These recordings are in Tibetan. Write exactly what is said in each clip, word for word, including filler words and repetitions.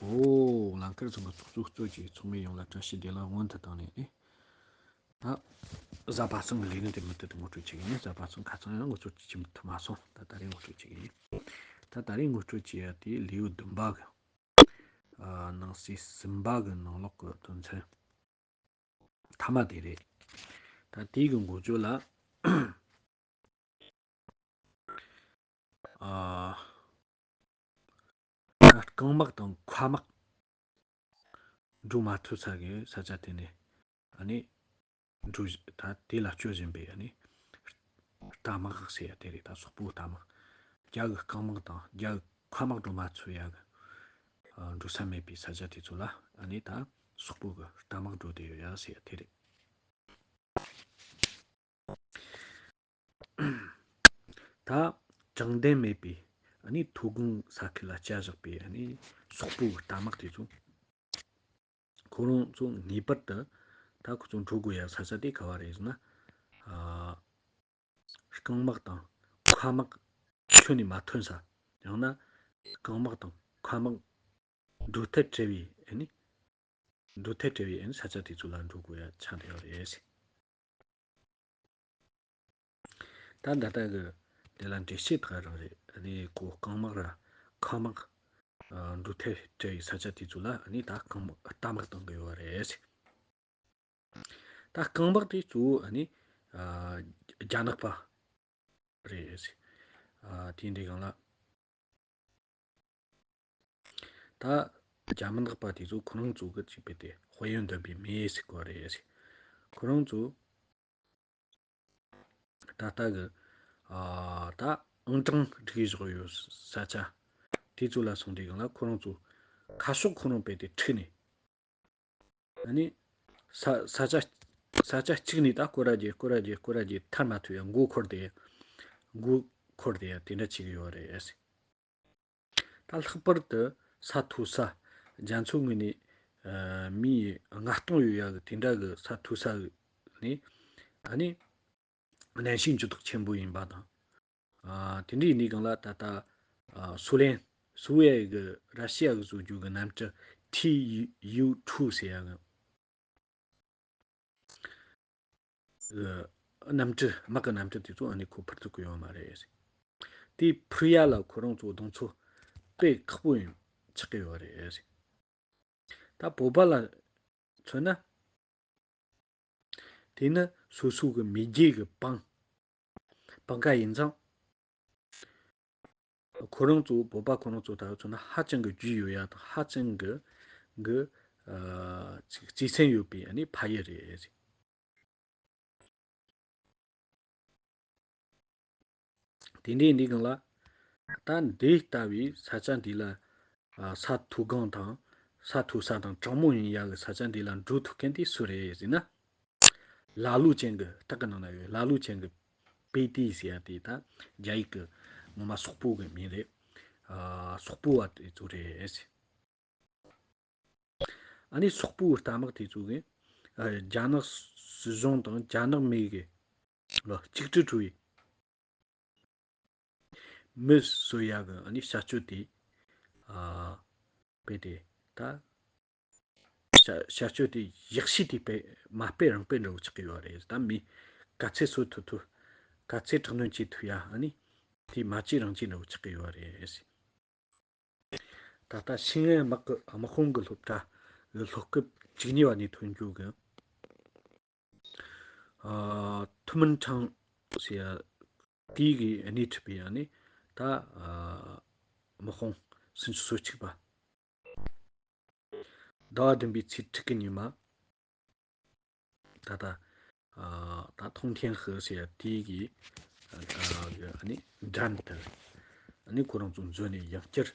ཨོ་ལང་ཀར་ཚང་གི་ཚོགས་གཙོ་གཙོས་ཀྱི་ཚོགས་མི་ཡོངས་ལ་བཀྲ་ཤིས་བདེ་ལེགས་སྔོན་དུ་བཏང་ནས་ནི། ད་གཟའ་པ་སངས་ཀྱི་ལས་རིམ་དེ་མུ་མཐུད་དུ་ངོ་སྤྲོད་བྱེད་ཀྱི་ཡིན། གཟའ་པ་སངས་ཁ་སང་ཡང་ངོ་སྤྲོད་བྱེད་མི་ཐུབ་མ་སོང་། ད་ད་རེས་ངོ་སྤྲོད་བྱེད་ཀྱི་ཡིན། ད་ད་རེས་ངོ་སྤྲོད་བྱེད་ཡ་དེ་ལེའུ་བདུན་པ་གི་ཨ་ནང་གསེས་གསུམ་པ་གི་ནང་ལོགས་ཀྱི་དོན་ཚན་ཐ་མ་དེ་རེད། ད་དེའི་གི་འགོ་བརྗོད་ལ། ཨ། ད་རྐང་དམག་དང་མཁའ་དམག་འགྲོ་མ་ཐུབ་ས་གི་ས་ཆ་དེ་ནས་ཨ་ནི་འགྲོ་བཞི་ད་དེ་ལ་སྐྱོད་བཞིན་པའི་ཨ་ནི་རྟ་དམག་ཟེར་ཡ་དེ་རེད། ད་སོག་པོའི་རྟ་དམག་རྒྱ་གི་རྐང་དམག་དང་རྒྱ་གི་མཁའ་དམག་འགྲོ་མ་ཚུགས་ཡ་གི་ཨ་འགྲོ་ས་མེད་པའི་ས་ཆ་དེ་ཚོ་ལ་ཨ་ནི་ད་སོག་པོ་གི་རྟ་དམག་འགྲོ་བསྡད་ཡོད་ཡ་ཟེར་ཡ་དེ་རེད། ད་དྲང་བདེན་མེད་པའི་ཨ་ནི་མཐོ་སྒང་ས་ཁུལ་ལ་བསྐྱལ་བཞག་པའི་ཨ་ནི་སོག་པོའི་རྟ་དམག་དེ་ཚོ་ཁོ་རང་ཚོ་ངེས་པར་དུ་ད་ཁོ་ཚོ་འགྲོ་དགོས་ཡ་ས་ཆ་དེ་ག་བ་རེད་ཟེར་ན། ཨ། རྐང་དམག་དང་མཁའ་དམག་ཁྱོན་ནས་མ་ཐོན་ས། ཡང་ན་རྐང་དམག་དང་མཁའ་དམག་འགྲོ་ཐབས་བྲལ་བའི་ཨ་ནི་འགྲོ་ཐབས་བྲལ་བའི་ཨ་ནི་ས་ཆ་དེ་ཚོ་ལ་འགྲོ་དགོས་ཡ་ཆགས་བསྡད་ཡོད་རེད། ད་ད་ལྟ་གི་དེ་ལ་འགྲེལ་བཤད་དག་རང་རེད། ཨ་ནི་ཁོ་རྐང་དམག་ར་མཁའ་དམག་ཨ་འགྲོ་ཐབས་བྲལ་བའི་ས་ཆ་དེ་ཚོ་ལ་ཨ་ནི་ད་རྐང་དམག་རྟ་དམག་བཏང་གི་ཡོད་རེད། ད་རྐང་དམག་དེ་གཙོ་བོ་ཨ་ནི་ཨ་རྒྱ་ནག་པ་རེད། ཨ་དེ་འདྲའི་སྒང་ལ་ད་རྒྱ་མི་ནག་པ་དེ་ཚོ་ཁོ་རང་ཚོ་གི་ཅིག་དཔེ་དེ་དཔལ་ཡོན་ལྡན་པའི་མི་ཟེར་གོ་རེད། ཁོ་རང་ཚོ་ད་ལྟ་གི་ཨ་ད་ཨང་གྲངས་སྒྲིག་བཞག་ཡོད་ས་ཆ་དེ་ཚོ་ལ་སོང་དུས་སྒང་ལ་ཁོ་རང་ཚོ་ཁ་ཕྱོགས་ཁོ་རང་དཔེ་དེ་འཁྲིགས་ནས། ཨ་ནི། ས་ས་ཆ་ས་ཆ་གཅིག་ནས་ད་སྐོར་ར་རྒྱག་སྐོར་ར་རྒྱག་སྐོར་ར་རྒྱག་ཐར་མ་ཐུབ་ཡ་མགོ་འཁོར་ཏེ། མགོ་འཁོར་ཏེ་ཡ་དེ་འདྲ་བྱེད་ཀྱི་ཡོད་རེད། ད་ལྷག་པར་དུ་ས་མཐོ་ས་རྒྱ་མཚོའི་ངོས་ནས་ཨ་མི་ལྔ་སྟོང་ཡོད་ཡ་གི་དེ་འདྲ་གི་ས་མཐོ་ས་གི་ནས་ཨ་ནི། གནམ་གཤིས་འགྱུར་ལྡོག་ཆེན་པོ་ཡིན་པ་དང་། ཨ་དེ་འདྲ་ཡིན་དུས་སྒང་ལ་ད་ལྟ་ཨ་སུའུ་ལེན་སུའུ་ཝེ་གི་ར་ཤི་ཡ་གི་བཟོ་རྒྱུ་གི་གནམ་གྲུ་ཐི་ཡུ་ཊུ་ཟེར་ཡ་གི་ཨ་གནམ་གྲུ་དམག་གི་གནམ་གྲུ་དེ་ཚོ་ཨ་ནི་ཁོ་འཕུར་ཐུབ་ཀྱི་ཡོད་མ་རེད། དེ་འཕུར་ཡ་ལ་ཁོ་རང་ཚོ་གདོང་ཚོ་དཔེ་ཁག་པོ་ཡིན་ཆགས་ཀྱི་ཡོད་རེད། ད་བོད་པ་ལ་མཚོན་ན། དེ་ནི་སོ་སོ་གི་མེས་རྒྱལ་གྱི་པང་པང་ཁ་ཡིན་ཙང་། ཁོ་རང་ཚོ་བོད་པ་ཁོ་རང་ཚོ་ད་མཚོན་ན་ཧ་ཅང་གི་རྒྱུས་ཡོད་ཡ་དང་ཧ་ཅང་གི་གི་ཨ་ཅིག་བརྩེ་སེམས་ཡོད་པའི་ཨ་ནི་ཕ་ཡུལ་རེད། དེ་འདྲའི་འདི་སྒང་ལ། ད་འདི་ལྟ་བུའི་ས་ཆ་འདི་ལ་ཨ་ས་མཐོ་སྒང་དང་ས་མཐོ་ས་དང་གྲང་མོ་ཡིན་ཡག་གི་ས་ཆ་འདི་ལ་འགྲོ་ཐུབ་མཁན་དེ་སུ་རེད་ཟེར་ན། ལ་ལུ་ཅན་གི་རྟགས་ཀྱི་ནང་ན་ཡོད། ལ་ལུ་ཅན་གི་པེ་ཏི་ཟེར་ཡ་དེ་ད་རྒྱ་ཡིག་གི་ངོ་མ་སོག་པོ་གི་མིང་རེད། ཨ་སོག་པོ་བ་དེ་ཚོ་རེད། ཨ་ནི་སོག་པོའི་རྟ་དམག་དེ་ཚོ་གིས་ཨ་རྒྱ་ནག་སྲིད་གཞུང་དང་རྒྱ་ནག་མི་གི་ལ་གཅིག་སྒྲིལ་བྱུང་བའི་མི་གསོད་ཡག་གི་ཨ་ནི་བྱ་སྤྱོད་དེ་ཨ་སྤེལ་ཏེ་ད་བྱ་བྱ་སྤྱོད་དེ་ཡག་ཤོས་དེ་སྤེལ་མ་སྤེལ་རང་སྤེལ་འདྲ་བོ་ཆགས་ཀྱི་ཡོད་རེད། ད་མི་ག་ཚད་གསོད་ཐུབ་ཐུབ་ག་ཚད་དྲག་གནོན་བྱེད་ཐུབ་ཡ་ཨ་ནི་དེ་མ་བྱེད་རང་བྱེད་འདྲ་བོ་ཆགས་ཀྱི་ཡོད་རེད། ད་ལྟ་ཤིན་ཨན་དམག་གི་དམག་དཔུང་གི་སློབ་གྲྭ་གི་སློབ་སྐབས་བཅུ་གཉིས་པ་ནས་ཐོན་རྒྱུ་གི་ཨ་ཐུ་མིན་ཁྲང་ཟེར་ཡ་དེའི་གི་སྣེ་ཁྲིད་པའི་ཡང་ནས་ད་ཨ་དམག་དཔུང་སུམ་ཅུ་སོ་གཅིག་པ། ཟླ་བ་བདུན་པའི་ཚེས་དྲུག་གི་ཉི་མ། ད་ལྟ་ཨ་ད་ཐོང་ཐེན་ཧི་ཟེར་ཡ་དེའི་གི་ཨ་གི་ཨ་ནི་འགྲམ་དུ་ཨ་ནི་ཁོ་རང་ཚོ་འཛུལ་ནས་ཡང་བསྐྱར་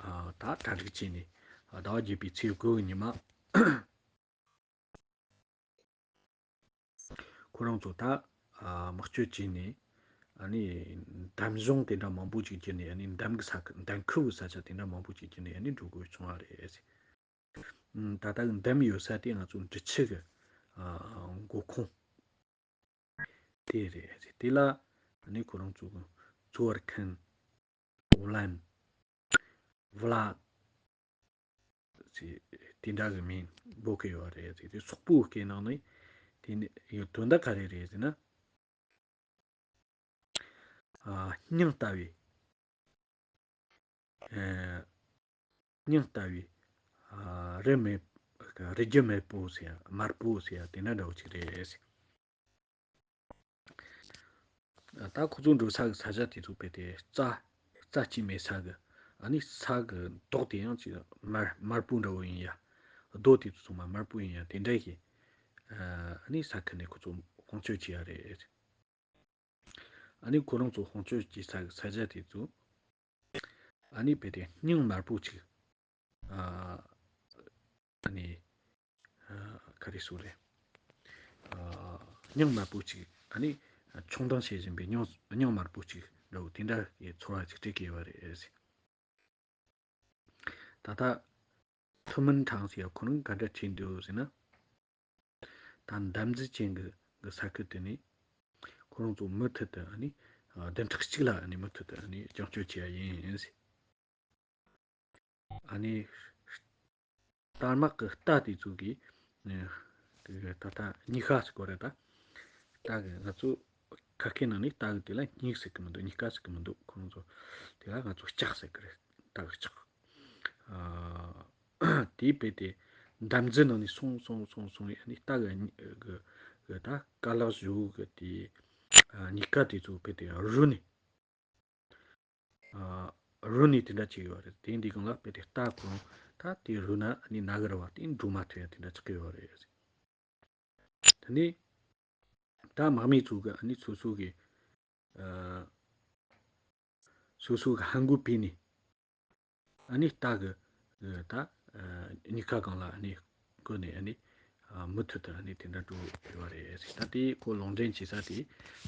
ཨ་ད་གྲ་སྒྲིག་བྱས་ནས་ཨ་ཟླ་བ་བརྒྱད་པའི་ཚེས་དགུ་གི་ཉི་མ། ཁོ་རང་ཚོ་ད་ཨ་དམག་སྤྱོད་བྱས་ནས་ཨ་ནི་འདམ་གཞུང་དེ་འདྲ་མང་པོ་ཅིག་བརྒྱུད་ནས་ཨ་ནི་འདམ་གྱི་ས་ཁུལ་འདམ་ཁུལ་གྱི་ས་ཆ་དེ་འདྲ་མང་པོ་ཅིག་བརྒྱུད་ནས་ཨ་ནི་འགྲོ་དགོས་བྱུང་བ་རེད། ཨ་ད་ལྟ་འདམ་ཡོད་ས་དེ་ང་ཚོ་འབྲི་ཆུ་གི་ཨ་མགོ་ཁུངས་དེ་རེད། དེ་ལ་ཨ་ནི་ཁོ་རང་ཚོ་གི་ཙོར་ཁན། ཝུ་ལན། ཝུ་ལ། དེ་འདྲ་གི་མིང་འབོད་ཀྱི་ཡོད་རེད་ཟེར། དེ་སོག་པོའི་སྐད་ནང་ནས་དེ་ནི་ཡོད་དོན་དག་ག་རེ་རེད་ཟེར་ན། ཨ། སྙིང་ལྟ་བུའི། ཨ། སྙིང་ལྟ་བུའི། ཨ། རི་མེད། རི་རྒྱུད་མེད་པོ་ཟེར་ཡ། དམར་པོ་ཟེར་ཡ་དེ་འདྲ་འདྲ་བོ་ཅིག་རེད་ཟེར། ད་ཁོ་ཚོ་འགྲོ་ས་གི་ས་ཆ་དེ་ཚོ་དཔེ་དེ་རྩྭ། རྩྭ་སྐྱེས་མེད་ས་གི། ཨ་ནི་ས་གི་མདོག་དེ་ཡང་ཅིག་དམར། དམར་པོ་འདྲ་བོ་ཡིན་ཡ། རྡོ་དེ་ཚོ་ཚང་མ་དམར་པོ་ཡིན་ཡ་དེ་འདྲ་ཞིག་ཨ་ནི་ས་ཁུལ་ནས་ཁོ་ཚོ་དཔུང་སྐྱོད་བྱས་ཡ་རེད། ཨ་ནི་ཁོ་རང་ཚོ་དཔུང་སྐྱོད་བྱེད་ས་གི་ས་ཆ་དེ་ཚོ། ཨ་ནི་དཔེ་དེ་སྙིང་དམར་པོ་ཅིག་ཨ། ཨ་ནི། ཨ། ག་རེ་ཟེར་རེད། ཨ། སྙིང་དམར་པོ་ཅིག་ཨ་ནི་མཆོང་ལྡིང་བྱེད་བཞིན་པའི་སྙིང་། སྙིང་དམར་པོ་ཅིག་འདྲ་བོ་དེ་འདྲ་གི་ཚོར་བ་ཅིག་སྤྲད་ཀྱི་ཡོད་པ་རེད། ད་ལྟ་ཐུ་མིན་ཁྲང་ཟེར་ཡ་ཁོ་རང་ག་འདྲ་བྱས་འདུག་ཟེར་ན། ད་འདམ་རྫབ་ཅན་གྱི་གི་ས་ཁུལ་དེ་ནས་ཁོ་རང་ཚོ་མུ་མཐུད་དུ་ཨ་ནི་བདུན་ཕྲག་གཅིག་ལ་ཨ་ནི་མུ་མཐུད་དུ་ཨ་ནི་རྒྱང་སྐྱོད་བྱེད་ཡ་ཡིན་ཟེར། ཨ་ནི་རྟ་དམག་གི་རྟ་དེ་ཚོ་གིས། ཨ། ད་ལྟ་སྙིང་ཁ་ཟེར་གོ་རེད་ད། རྟ་གི་ང་ཚོ་ཁ་སྐད་ནང་ནས་རྟ་གི་དེ་ལ་སྙིང་ཟེར་གི་མི་འདུག་སྙིང་ཁ་ཟེར་གི་མི་འདུག་ཁོང་ཚོ་དེ་ལ་ང་ཚོ་ལྕགས་ཟེར་གི་རེད། རྟ་གི་ལྕགས། ཨ། དེའི་དཔེ་དེ་འདམ་རྫབ་ནང་ནས་སོང་སོང་སོང་སོང་ཡ་ནི་རྟ་གི་གི་གི་ད་རྐང་ལག་བཞི་པོ་གི་དེ། ཨ། སྙིང་ཁ་དེ་ཚོ་དཔེ་དེ་རུལ་ནས། ཨ། རུལ་ནས་དེ་འདྲ་ཅིག་ཡོད་རེད། དེ་འདི་གང་ལ་དཔེ་དེ་རྟ་ཁོ་རང་ད་དེ་རུལ་ན་ནི་ན་གི་ར་བ་དེ་འགྲོ་མ་ཐུབ་ཡ་དེ་འདྲ་ཆགས་ཀྱི་ཡོད་རེད། དེ་ནས་ད་དམག་མི་ཚོ་གི་ཨ་ནི་སོ་སོ་གི། ཨ། སོ་སོ་གི་ཧ་གོ་བས་ནས། ཨ་ནི་རྟ་གི། ཨ། ད། ཨ། སྙིང་ཁ་སྒང་ལ་ཨ་ནི་བཀོད་ནས་ཨ་ནི། ཨ། མུ་མཐུད་དུ་ཨ་ནི་དེ་འདྲ་འགྲོ་ཡོད་རེད་ཟེར། ད་དེ་ཁོ་ལུང་འདྲེན་བྱེད་ས་དེ་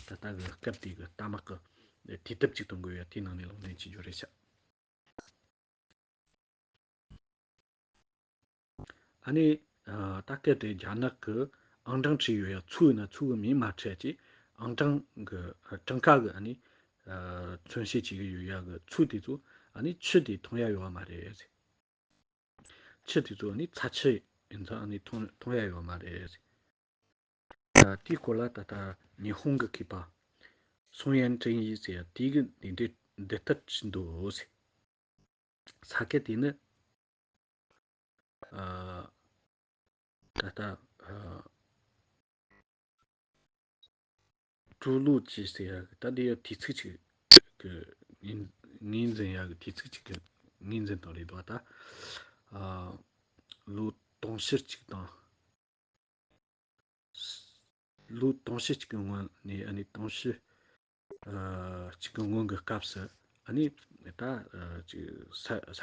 ད་ལྟ་གི་སྐབས་དེ་གི་རྟ་དམག་གི་དུས་དེབ་ཅིག་ཏུ་འགོད་ཡོད། དེའི་ནང་ནས་ལུང་འདྲེན་བྱེད་རྒྱུ་རེད་ཤག་ཨ་ནི། ཨ། ད་སྐད་དེ་རྒྱ་ནག་གི་ཨང་གྲངས་བྲིས་ཡོད་ཡ། ཚུར་ཡིན་ན་ཚུར་གི་མིང་མ་བྲིས་ཀྱི་ཨང་གྲངས་གི། ཨ། གྲངས་ཀ་གི་ཨ་ནི། ཨ། མཚོན་བྱེད་བྱེད་ཀྱི་ཡོད་ཡ་གི་ཚུར་དེ་ཚོ་ཨ་ནི་ཆུ་དེ་འཐུང་ཡ་ཡོད་པ་མ་རེད། ཆུ་དེ་ཚོ་ཨ་ནི་ཚྭ་ཆུ་ཡིན་ཙང་ཨ་ནི་འཐུང་འཐུང་ཡ་ཡོད་པ་མ་རེད། ཨ། དེའི་སྐོར་ལ་ད་ལྟ་ཉི་ཧོང་གི་མཁས་པ་སུང་ཡན་ཀྲིན་ཡི་ཟེར་ཡ་དེ་གི་འདི་འདྲའི་འདི་ལྟར་བྲིས་འདུག་ཟེར། ས་ཁུལ་དེ་ནི། ཨ། ད་ལྟ། ཨ། ཀྲུའུ་ལུའུ་ཅི་ཟེར་ཡ་གི་ད་འདི་ཡ་དུས་ཚིགས་ཅིག་གི་ངོས་ངོས་འཛིན་ཡ་གི་དུས་ཚིགས་ཅིག་གི་ངོས་འཛིན་སྟངས་རེད་འདུག་ད། ཨ། ལོ་དུང་ཕྱུར་གཅིག་དང་། ལོ་དུང་ཕྱུར་གཅིག་གི་སྔོན་ནས་ཨ་ནི་དུང་ཕྱུར། ཨ། གཅིག་གི་སྔོན་གྱི་སྐབས་སུ་ཨ་ནི་ད། ཨ། ཅིག་ས་ས་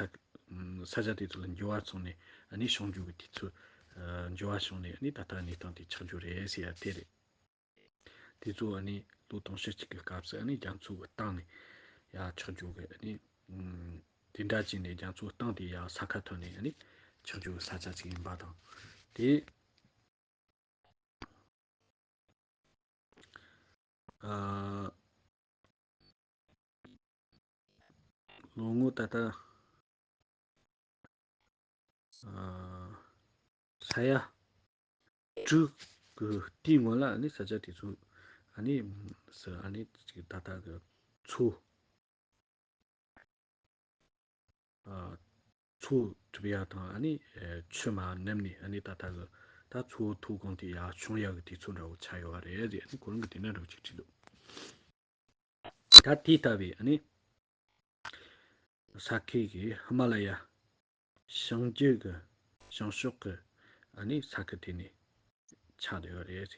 ས་ཆ་དེ་ཚོ་ལ་འགྱུར་བ་སོང་ནས་ཨ་ནི་བྱུང་རྒྱུ་གི་དུས་ཚོད། ཨ། འགྱུར་བ་བྱུང་ནས་ཨ་ནི་ད་ལྟ་གནས་སྟངས་དེ་ཆགས་རྒྱུ་རེད་ཟེར་ཡ་དེ་རེད། དེ་ཚོ་ཨ་ནི་ལོ་དུང་ཕྱུར་གཅིག་གི་སྐབས་སུ་ཨ་ནི་རྒྱ་མཚོ་གི་སྟེང་ནས་ཡར་ཆགས་རྒྱུ་གི་ཨ་ནི། ཨ། དེ་འདྲ་བྱས་ནས་རྒྱ་མཚོ་སྟེང་དེ་ཡར་ས་ཁ་ཐོན་ནས་ཨ་ནི་ཆགས་རྒྱུ་གི་ས་ཆ་ཅིག་ཡིན་པ་དང་། དེ། ཨ། ལོ་ངོ་ད་ལྟ། ཨ། ས་ཡ་དྲུག་གི་དེའི་སྔོན་ལ་ཨ་ནི་ས་ཆ་དེ་ཚོ་ཨ་ནི་སུ་ཨ་ནི་ཅིག་ད་ལྟ་གི་མཚོ། ཨ། མཚོ་གྲུབ་ཡ་དང་ཨ་ནི། ཨ། ཆུ་མར་ནུབ་ནས་ཨ་ནི་ད་ལྟ་གི་ད་མཚོ་མཐོ་སྒང་དེ་ཡར་བྱུང་ཡ་གི་དུས་ཚོད་འདྲ་བོ་ཆགས་ཡོད་རེད་ཟེར། ཨ་ནི་ཁོ་རང་གི་དེ་འདྲ་འདྲ་བོ་ཅིག་བྲིས་འདུག་ད་དེ་ལྟ་བུའི་ཨ་ནི་ས་ཁུལ་གྱི་ཧི་མ་ལ་ཡ་བྱང་རྒྱུད་ཀྱི་བྱང་ཕྱོགས་ཀྱི་ཨ་ནི་ས་ཁུལ་དེ་ནས་ཆགས་བསྡད་ཡོད་རེད།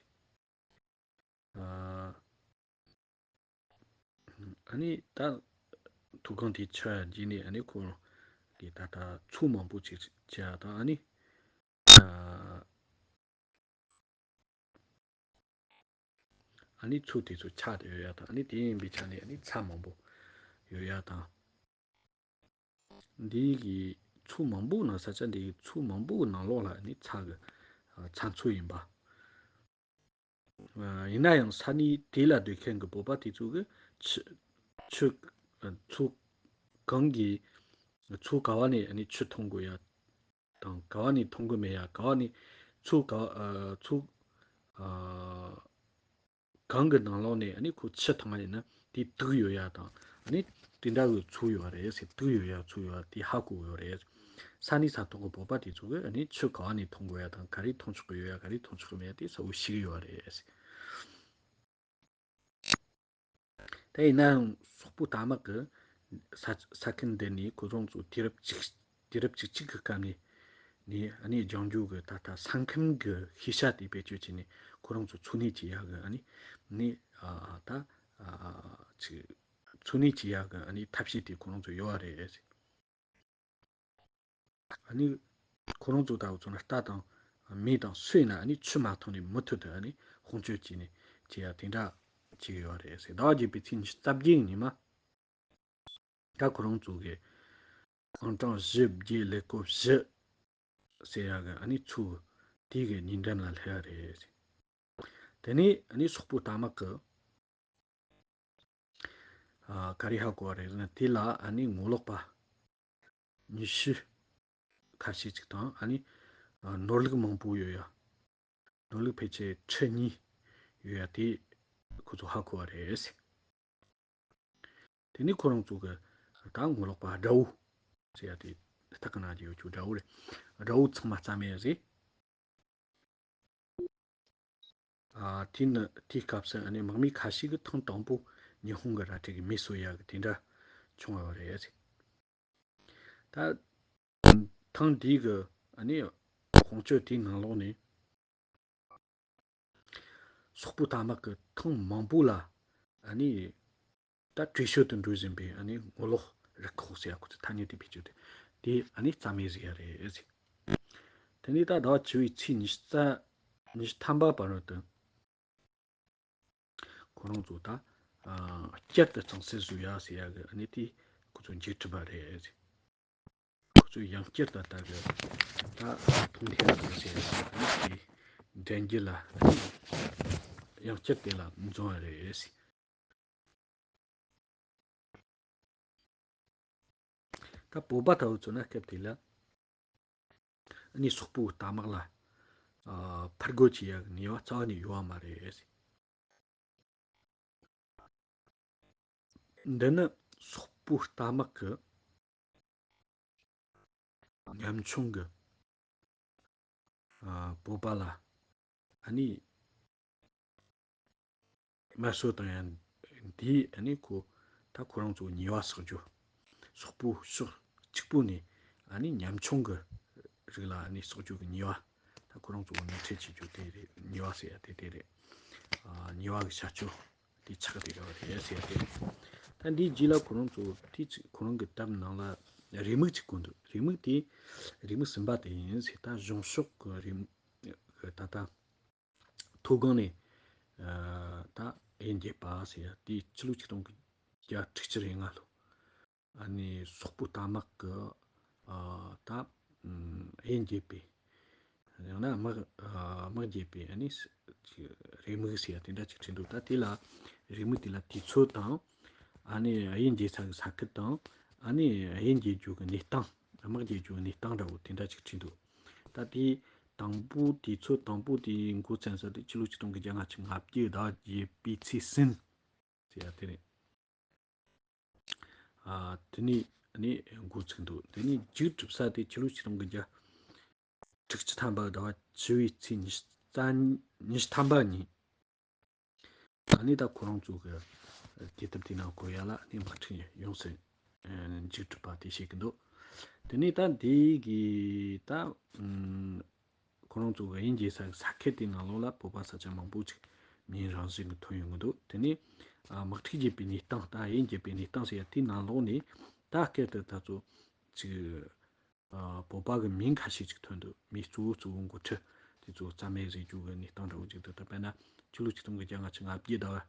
ཨ། ཨ་ནི་ད་མཐོ་སྒང་དེ་ཆགས་རྗེས་ནས་ཨ་ནི་ཁོ་རང་གིས་ད་ལྟ་མཚོ་མང་པོ་ཅིག་བྱས་དང་ཨ་ནི། ཨ། ཨ་ནི་མཚོ་དེ་ཚོ་ཆགས་ཏེ་ཡོད་ཡ་དང་། ཨ་ནི་དེ་ཡིན་པའི་ཆ་ནས་ཨ་ནི་ཚྭ་མང་པོ་ཡོད་ཡ་དང་། འདི་གི་མཚོ་མང་པོ་ནང་ས་ཆ་འདི་གི་མཚོ་མང་པོ་གི་ནང་ལོགས་ལ་ཨ་ནི་ཚྭ་གི། ཨ། ཚྭ་མཚོ་ཡིན་པ། ཨ། ཡིན་ན་ཡང་ས་གནས་དེ་ལ་སྡོད་མཁན་གི་བོད་པ་དེ་ཚོ་གི་ཆུ་ཆུ། ཨ། མཚོ་གང་གི་མཚོ་ག་བ་ནས་ཨ་ནི་ཆུ་འཐུང་དགོས་ཡ། དང་ག་བ་ནས་འཐུང་གི་མེད་ཡ། ག་བ་ནས་ཚོ་ག་ཨ་ཚོ་ཨ་གང་གི་ནང་ལོགས་ནས་ཨ་ནི་ཁོ་ཆུ་འཐུང་བ་ཡིན་ན་དེ་དུག་ཡོད་ཡ་དང་ཨ་ནི་དེ་འདྲ་གི་ཚོ་ཡོད་རེད་ཟེར། དུག་ཡོད་ཡ་ཚོ་ཡོད་ཡ་དེ་ཧ་གོ་ཡོད་རེད། ས་གནས་ས་ཐོག་གི་བོད་པ་དེ་ཚོ་གི་ཨ་ནི་ཆུ་ག་བ་ནས་འཐུང་དགོས་ཡ་དང་ག་རེ་འཐུང་ཆོག་གི་ཡོད་ཡ་ག་རེ་འཐུང་ཆོག་གི་མེད་ཡ་དེ་གསལ་པོ་ཤེས་ཀྱི་ཡོད་རེད་ཟེར། དེ་ཡིན་ན་ཡང་སོག་པོ་རྟ་དམག་གི་ས་ས་ཁུལ་འདི་ནས་ཁོ་རང་ཚོ་དུས་རབས་གཅིག་དུས་རབས་བཅུ་གཅིག་གི་སྐབས་ནས་ནས་ཨ་ནི་ལྗང་རྒྱུ་གི་ད་ལྟ་ས་ཁམས་གི་ཤེས་བྱ་དེ་བེད་སྤྱོད་བྱས་ནས་ཁོ་རང་ཚོ་འཚོ་གནས་བྱེད་ཡག་གི་ཨ་ནི་ནི་ཨ་ད་ཨ་ཅིག་འཚོ་གནས་བྱེད་ཡག་གི་ཨ་ནི་ཐབས་ཤེས་དེ་ཁོ་རང་ཚོ་ཡོད་པ་རེད། ཨ་ནི་ཁོ་རང་ཚོ་ལྟ་བུ་ཚོ་ན་རྟ་དང་མི་དང་སུ་ཡིན་ན་ཨ་ནི་ཆུ་མ་འཐུང་ནས་མུ་མཐུད་དུ་ཨ་ནི་དཔུང་སྤྱོད་བྱས་ནས་བྱེད་ཡ་དེ་འདྲ་བྱེད་ཀྱི་ཡོད་རེད་ཟེར། ཟླ་བ་བརྒྱད་པའི་ཚེས་ཉི་ཤུ་རྩ་བརྒྱད་ཉིན་མ་ད་ཁོ་རང་ཚོ་གི་ཨང་གྲངས་བཞི་བརྒྱད་ཀླད་ཀོར་བཞི་ཟེར་ཡ་གི་ཨ་ནི་ཚོ་དེ་གི་ཉིན་འགྲམ་ལ་སླེབས་ཡ་རེད་ཟེར། དེ་ནས་ཨ་ནི་སོག་པོ་རྟ་དམག་གི་ཨ་ག་རེ་ཧ་གོ་བ་རེད་ཟེར་ན། དེ་ལ་ཨ་ནི་ངོ་ལོག་པ་ཉི་ཤུ་ཁ་ཤས་ཅིག་དང་ཨ་ནི་ཨ་ནོར་ལུག་མང་པོ་ཡོད་ཡ། ནོར་ལུག་ཕལ་ཆེར་ཁྲི་གཉིས་ཡོད་ཡ་དེ་ཁོ་ཚོ་ཧ་གོ་བ་རེད། དེ་ནས་ཁོ་རང་ཚོ་གི་ད་ངོ་ལོག་པ་དགྲ་བོ་ཟེར་ཡ་དེ་ལྟ་གི་ན་གི་ཡོད་ཆུ་དགྲ་བོ་རེད། དགྲ་བོ་ཚང་མ་རྩ་མེད་རེད། ཨ་དེ་ནི་དེའི་སྐབས་སུ་ཨ་ནི་དམག་མི་ཁ་ཤས་ཀྱིས་ཐེངས་དང་པོ་ཉི་ཧོང་གི་རལ་གྲི་གིས་མེ་གསོད་ཡག་གི་དེ་འདྲ་བྱུང་བ་རེད། ད་ཐེངས་འདིའི་གི་ཨ་ནི་དཔུང་སྤྱོད་དེའི་ནང་ལོགས་ནས་སོག་པོ་རྟ་དམག་གི་ཐེངས་མང་པོ་ལ་ཨ་ནི་ད་བྲོས་བྱོལ་དུ་འགྲོ་བཞིན་པའི་ཨ་ནི་ངོ་ལོག་རུ་ཁག་ཟེར་ཡ་ཁོ་ཚོས་ཐ་སྙད་དེ་བེད་སྤྱོད་དེ་དེ་ཨ་ནི་རྩ་མེད་བཟོས་ཡ་རེད་ཟེར། དེ་ནས་ད་ཟླ་བ་བཅུ་པའི་ཚེས་ཉི་ཤུ་རྩ་ཉི་ཤུ་ཐམ་པ་བར་དུ་ཁོ་རང་ཚོ་ད་ཨ་བསྐྱར་དུ་གཙང་སེལ་བཟོ་ཡ་ཟེར་ཡ་གི་ཨ་ནི་དེ་ཁོ་ཚོ་མཇུག་གྲུབ་པ་རེད་ཟེར། ཁོ་ཚོས་ཡང་བསྐྱར་དུ་ད་གི་ད་ཐུང་ཐེ་ལ་ཟེར་ཡ་ཟེར་ཨ་ནི་དེ་འདྲེན་རྒྱུ་ལ་ཨ་ནི་ཡང་བསྐྱར་དེ་ལ་འཛོམས་པ་རེད་ཟེར། ད་བོད་པ་ལྟ་བུ་ཚོ་ན་སྐབས་དེ་ལ་ཨ་ནི་སོག་པོའི་རྟ་དམག་ལ་ཨ་ཕར་རྒོལ་བྱེད་ཡག་གི་ནུས་པ་རྩ་བ་ནས་ཡོད་པ་མ་རེད། འདི་ནི་སོག་པོའི་རྟ་དམག་གི་ཉམ་ཆུང་གི་ཨ་བོད་པ་ལ་ཨ་ནི་དམར་གསོད་བཏང་ཡ་འདིས་ཨ་ནི་ཁོ་ད་ཁོ་རང་ཚོ་ཉེས་པ་བསགས་རྒྱུ། སོག་པོ་ཕྱོགས་གཅིག་པོ་ནས་ཨ་ནི་ཉམ་ཆུང་གི་རིགས་ལ་ཨ་ནི་བསགས་རྒྱུ་གི་ཉེས་པ། ད་ཁོ་རང་ཚོ་ནོར་འཁྲུལ་བྱེད་རྒྱུ་དེ་རེད། ཉེས་པ་ཟེར་ཡ་དེ་དེ་རེད། ཨ་ཉེས་པ་གི་བྱ་སྤྱོད་དེ་ཆགས་བསྡད་ཡོད་རེད་ཟེར་ཡ་དེ་རེད། ད་འདིའི་རྗེས་ལ་ཁོ་རང་ཚོ་དེ་ཅིག་ཁོ་རང་གི་དེབ་ནང་ལ་རེའུ་མིག་ཅིག་བཀོད་འདུག་རེའུ་མིག་དེ་རེའུ་མིག་གསུམ་པ་དེ་ཡིན་ཟེར། ད་གཞུང་ཕྱོགས་ཀྱི་རེའུ་མིག་ད་ལྟ་མཐོ་སྒང་ནས་ཨ་ད་དབྱེན་བརྒྱད་པ་ཟེར་ཡ་དེ་ཕྱི་ལོ་ཆིག་སྟོང་དགུ་བརྒྱ་དྲུག་ཅུ་རེ་ལྔ་ལོ། ཨ་ནི་སོག་པོ་རྟ་དམག་གི་ཨ་ད་ཨམ་དབྱེན་བརྒྱད་པའི་ཡང་ན་དམག་ཨ་དམག་བརྒྱད་པའི་ཨ་ནི་ས་ཅིག་རེའུ་མིག་ཟེར་ཡ་དེ་འདྲ་ཅིག་བྲིས་འདུག་ད་དེ་ལ་རེའུ་མིག་དེ་ལ་དུས་ཚོད་དང་ཨ་ནི་དབྱེན་བརྒྱབ་ས་གི་ས་ཁུལ་དང་ཨ་ནི་དབྱེན་བརྒྱབ་རྒྱུ་གི་གནས་སྟངས། དམག་བརྒྱབ་རྒྱུ་གི་གནས་སྟངས་འདྲ་བོ་དེ་འདྲ་ཅིག་བྲིས་འདུག་ད་དེའི་དང་པོ་དུས་ཚོད་དང་པོ་དེའི་འགོ་བཙུགས་ས་དེ་ཕྱི་ལོ་ཆིག་སྟོང་དགུ་བརྒྱ་ལྔ་བཅུ་ང་བརྒྱད་ཟླ་བ་བརྒྱད་པའི་ཚེས་གསུམ་ཟེར་ཡ་དེ་རེད། ཨ་དེ་ནས་ནས་འགོ་ཚུགས་འདུག་དེ་ནས་མཇུག་གྲུབ་ས་དེ་ཕྱི་ལོ་ཆིག་སྟོང་དགུ་བརྒྱ་དྲུག་ཅུ་ཐམ་པ་ཟླ་བ་བཅུ་པའི་ཚེས་ཉི་ཤུ་རྩ་ཉི་ཤུ་ཐམ་པ་ཉིན། ཨ་ནི་ད་ཁོ་རང་ཚོ་གི་དེ་དེབ་དེ་ནང་བཀོད་ཡ་ལ་ཨ་ནི་དམག་འཁྲུག་ཡོངས་སུ་མཇུག་གྲུབ་པ་དེ་བཤད་ཀྱི་འདུག་དེ་ནས་ད་འདི་གི་ད་ཁོ་རང་ཚོ་གི་དབྱིན་ཇིའི་ས་ས་ཁུལ་དེའི་ནང་ལོགས་ལ་བོད་པ་ས་ཆ་མང་པོ་ཅིག་མིང་རང་བཞིན་གྱི་ཐོན་ཡོང་གི་འདུག་དེ་ནས་ཨ་དམག་འཁྲུག་བརྒྱབ་པའི་གནས་སྟངས། ད་དབྱིན་བརྒྱབ་པའི་གནས་སྟངས་ཟེར་ཡ་དེའི་ནང་ལོགས་ནས་ད་སྐད་དུ་ད་ཚོ་ཅིག་ཨ་བོད་པ་གི་མིང་ཁ་ཤས་ཅིག་ཐོན་འདུག་མི་གཙོ་བོ་གཙོ་བོ་འགོ་ཁྲིད་དེ་ཚོ་རྩ་མེད་བཟོ་རྒྱུ་གི་གནས་སྟངས་འདྲ་བོ་ཅིག་འདུག་ད་དཔེར་ན་ཕྱི་ལོ་ཆིག་སྟོང་དགུ་བརྒྱ་ལྔ་བཅུ་ང་བརྒྱད་ཟླ་བ་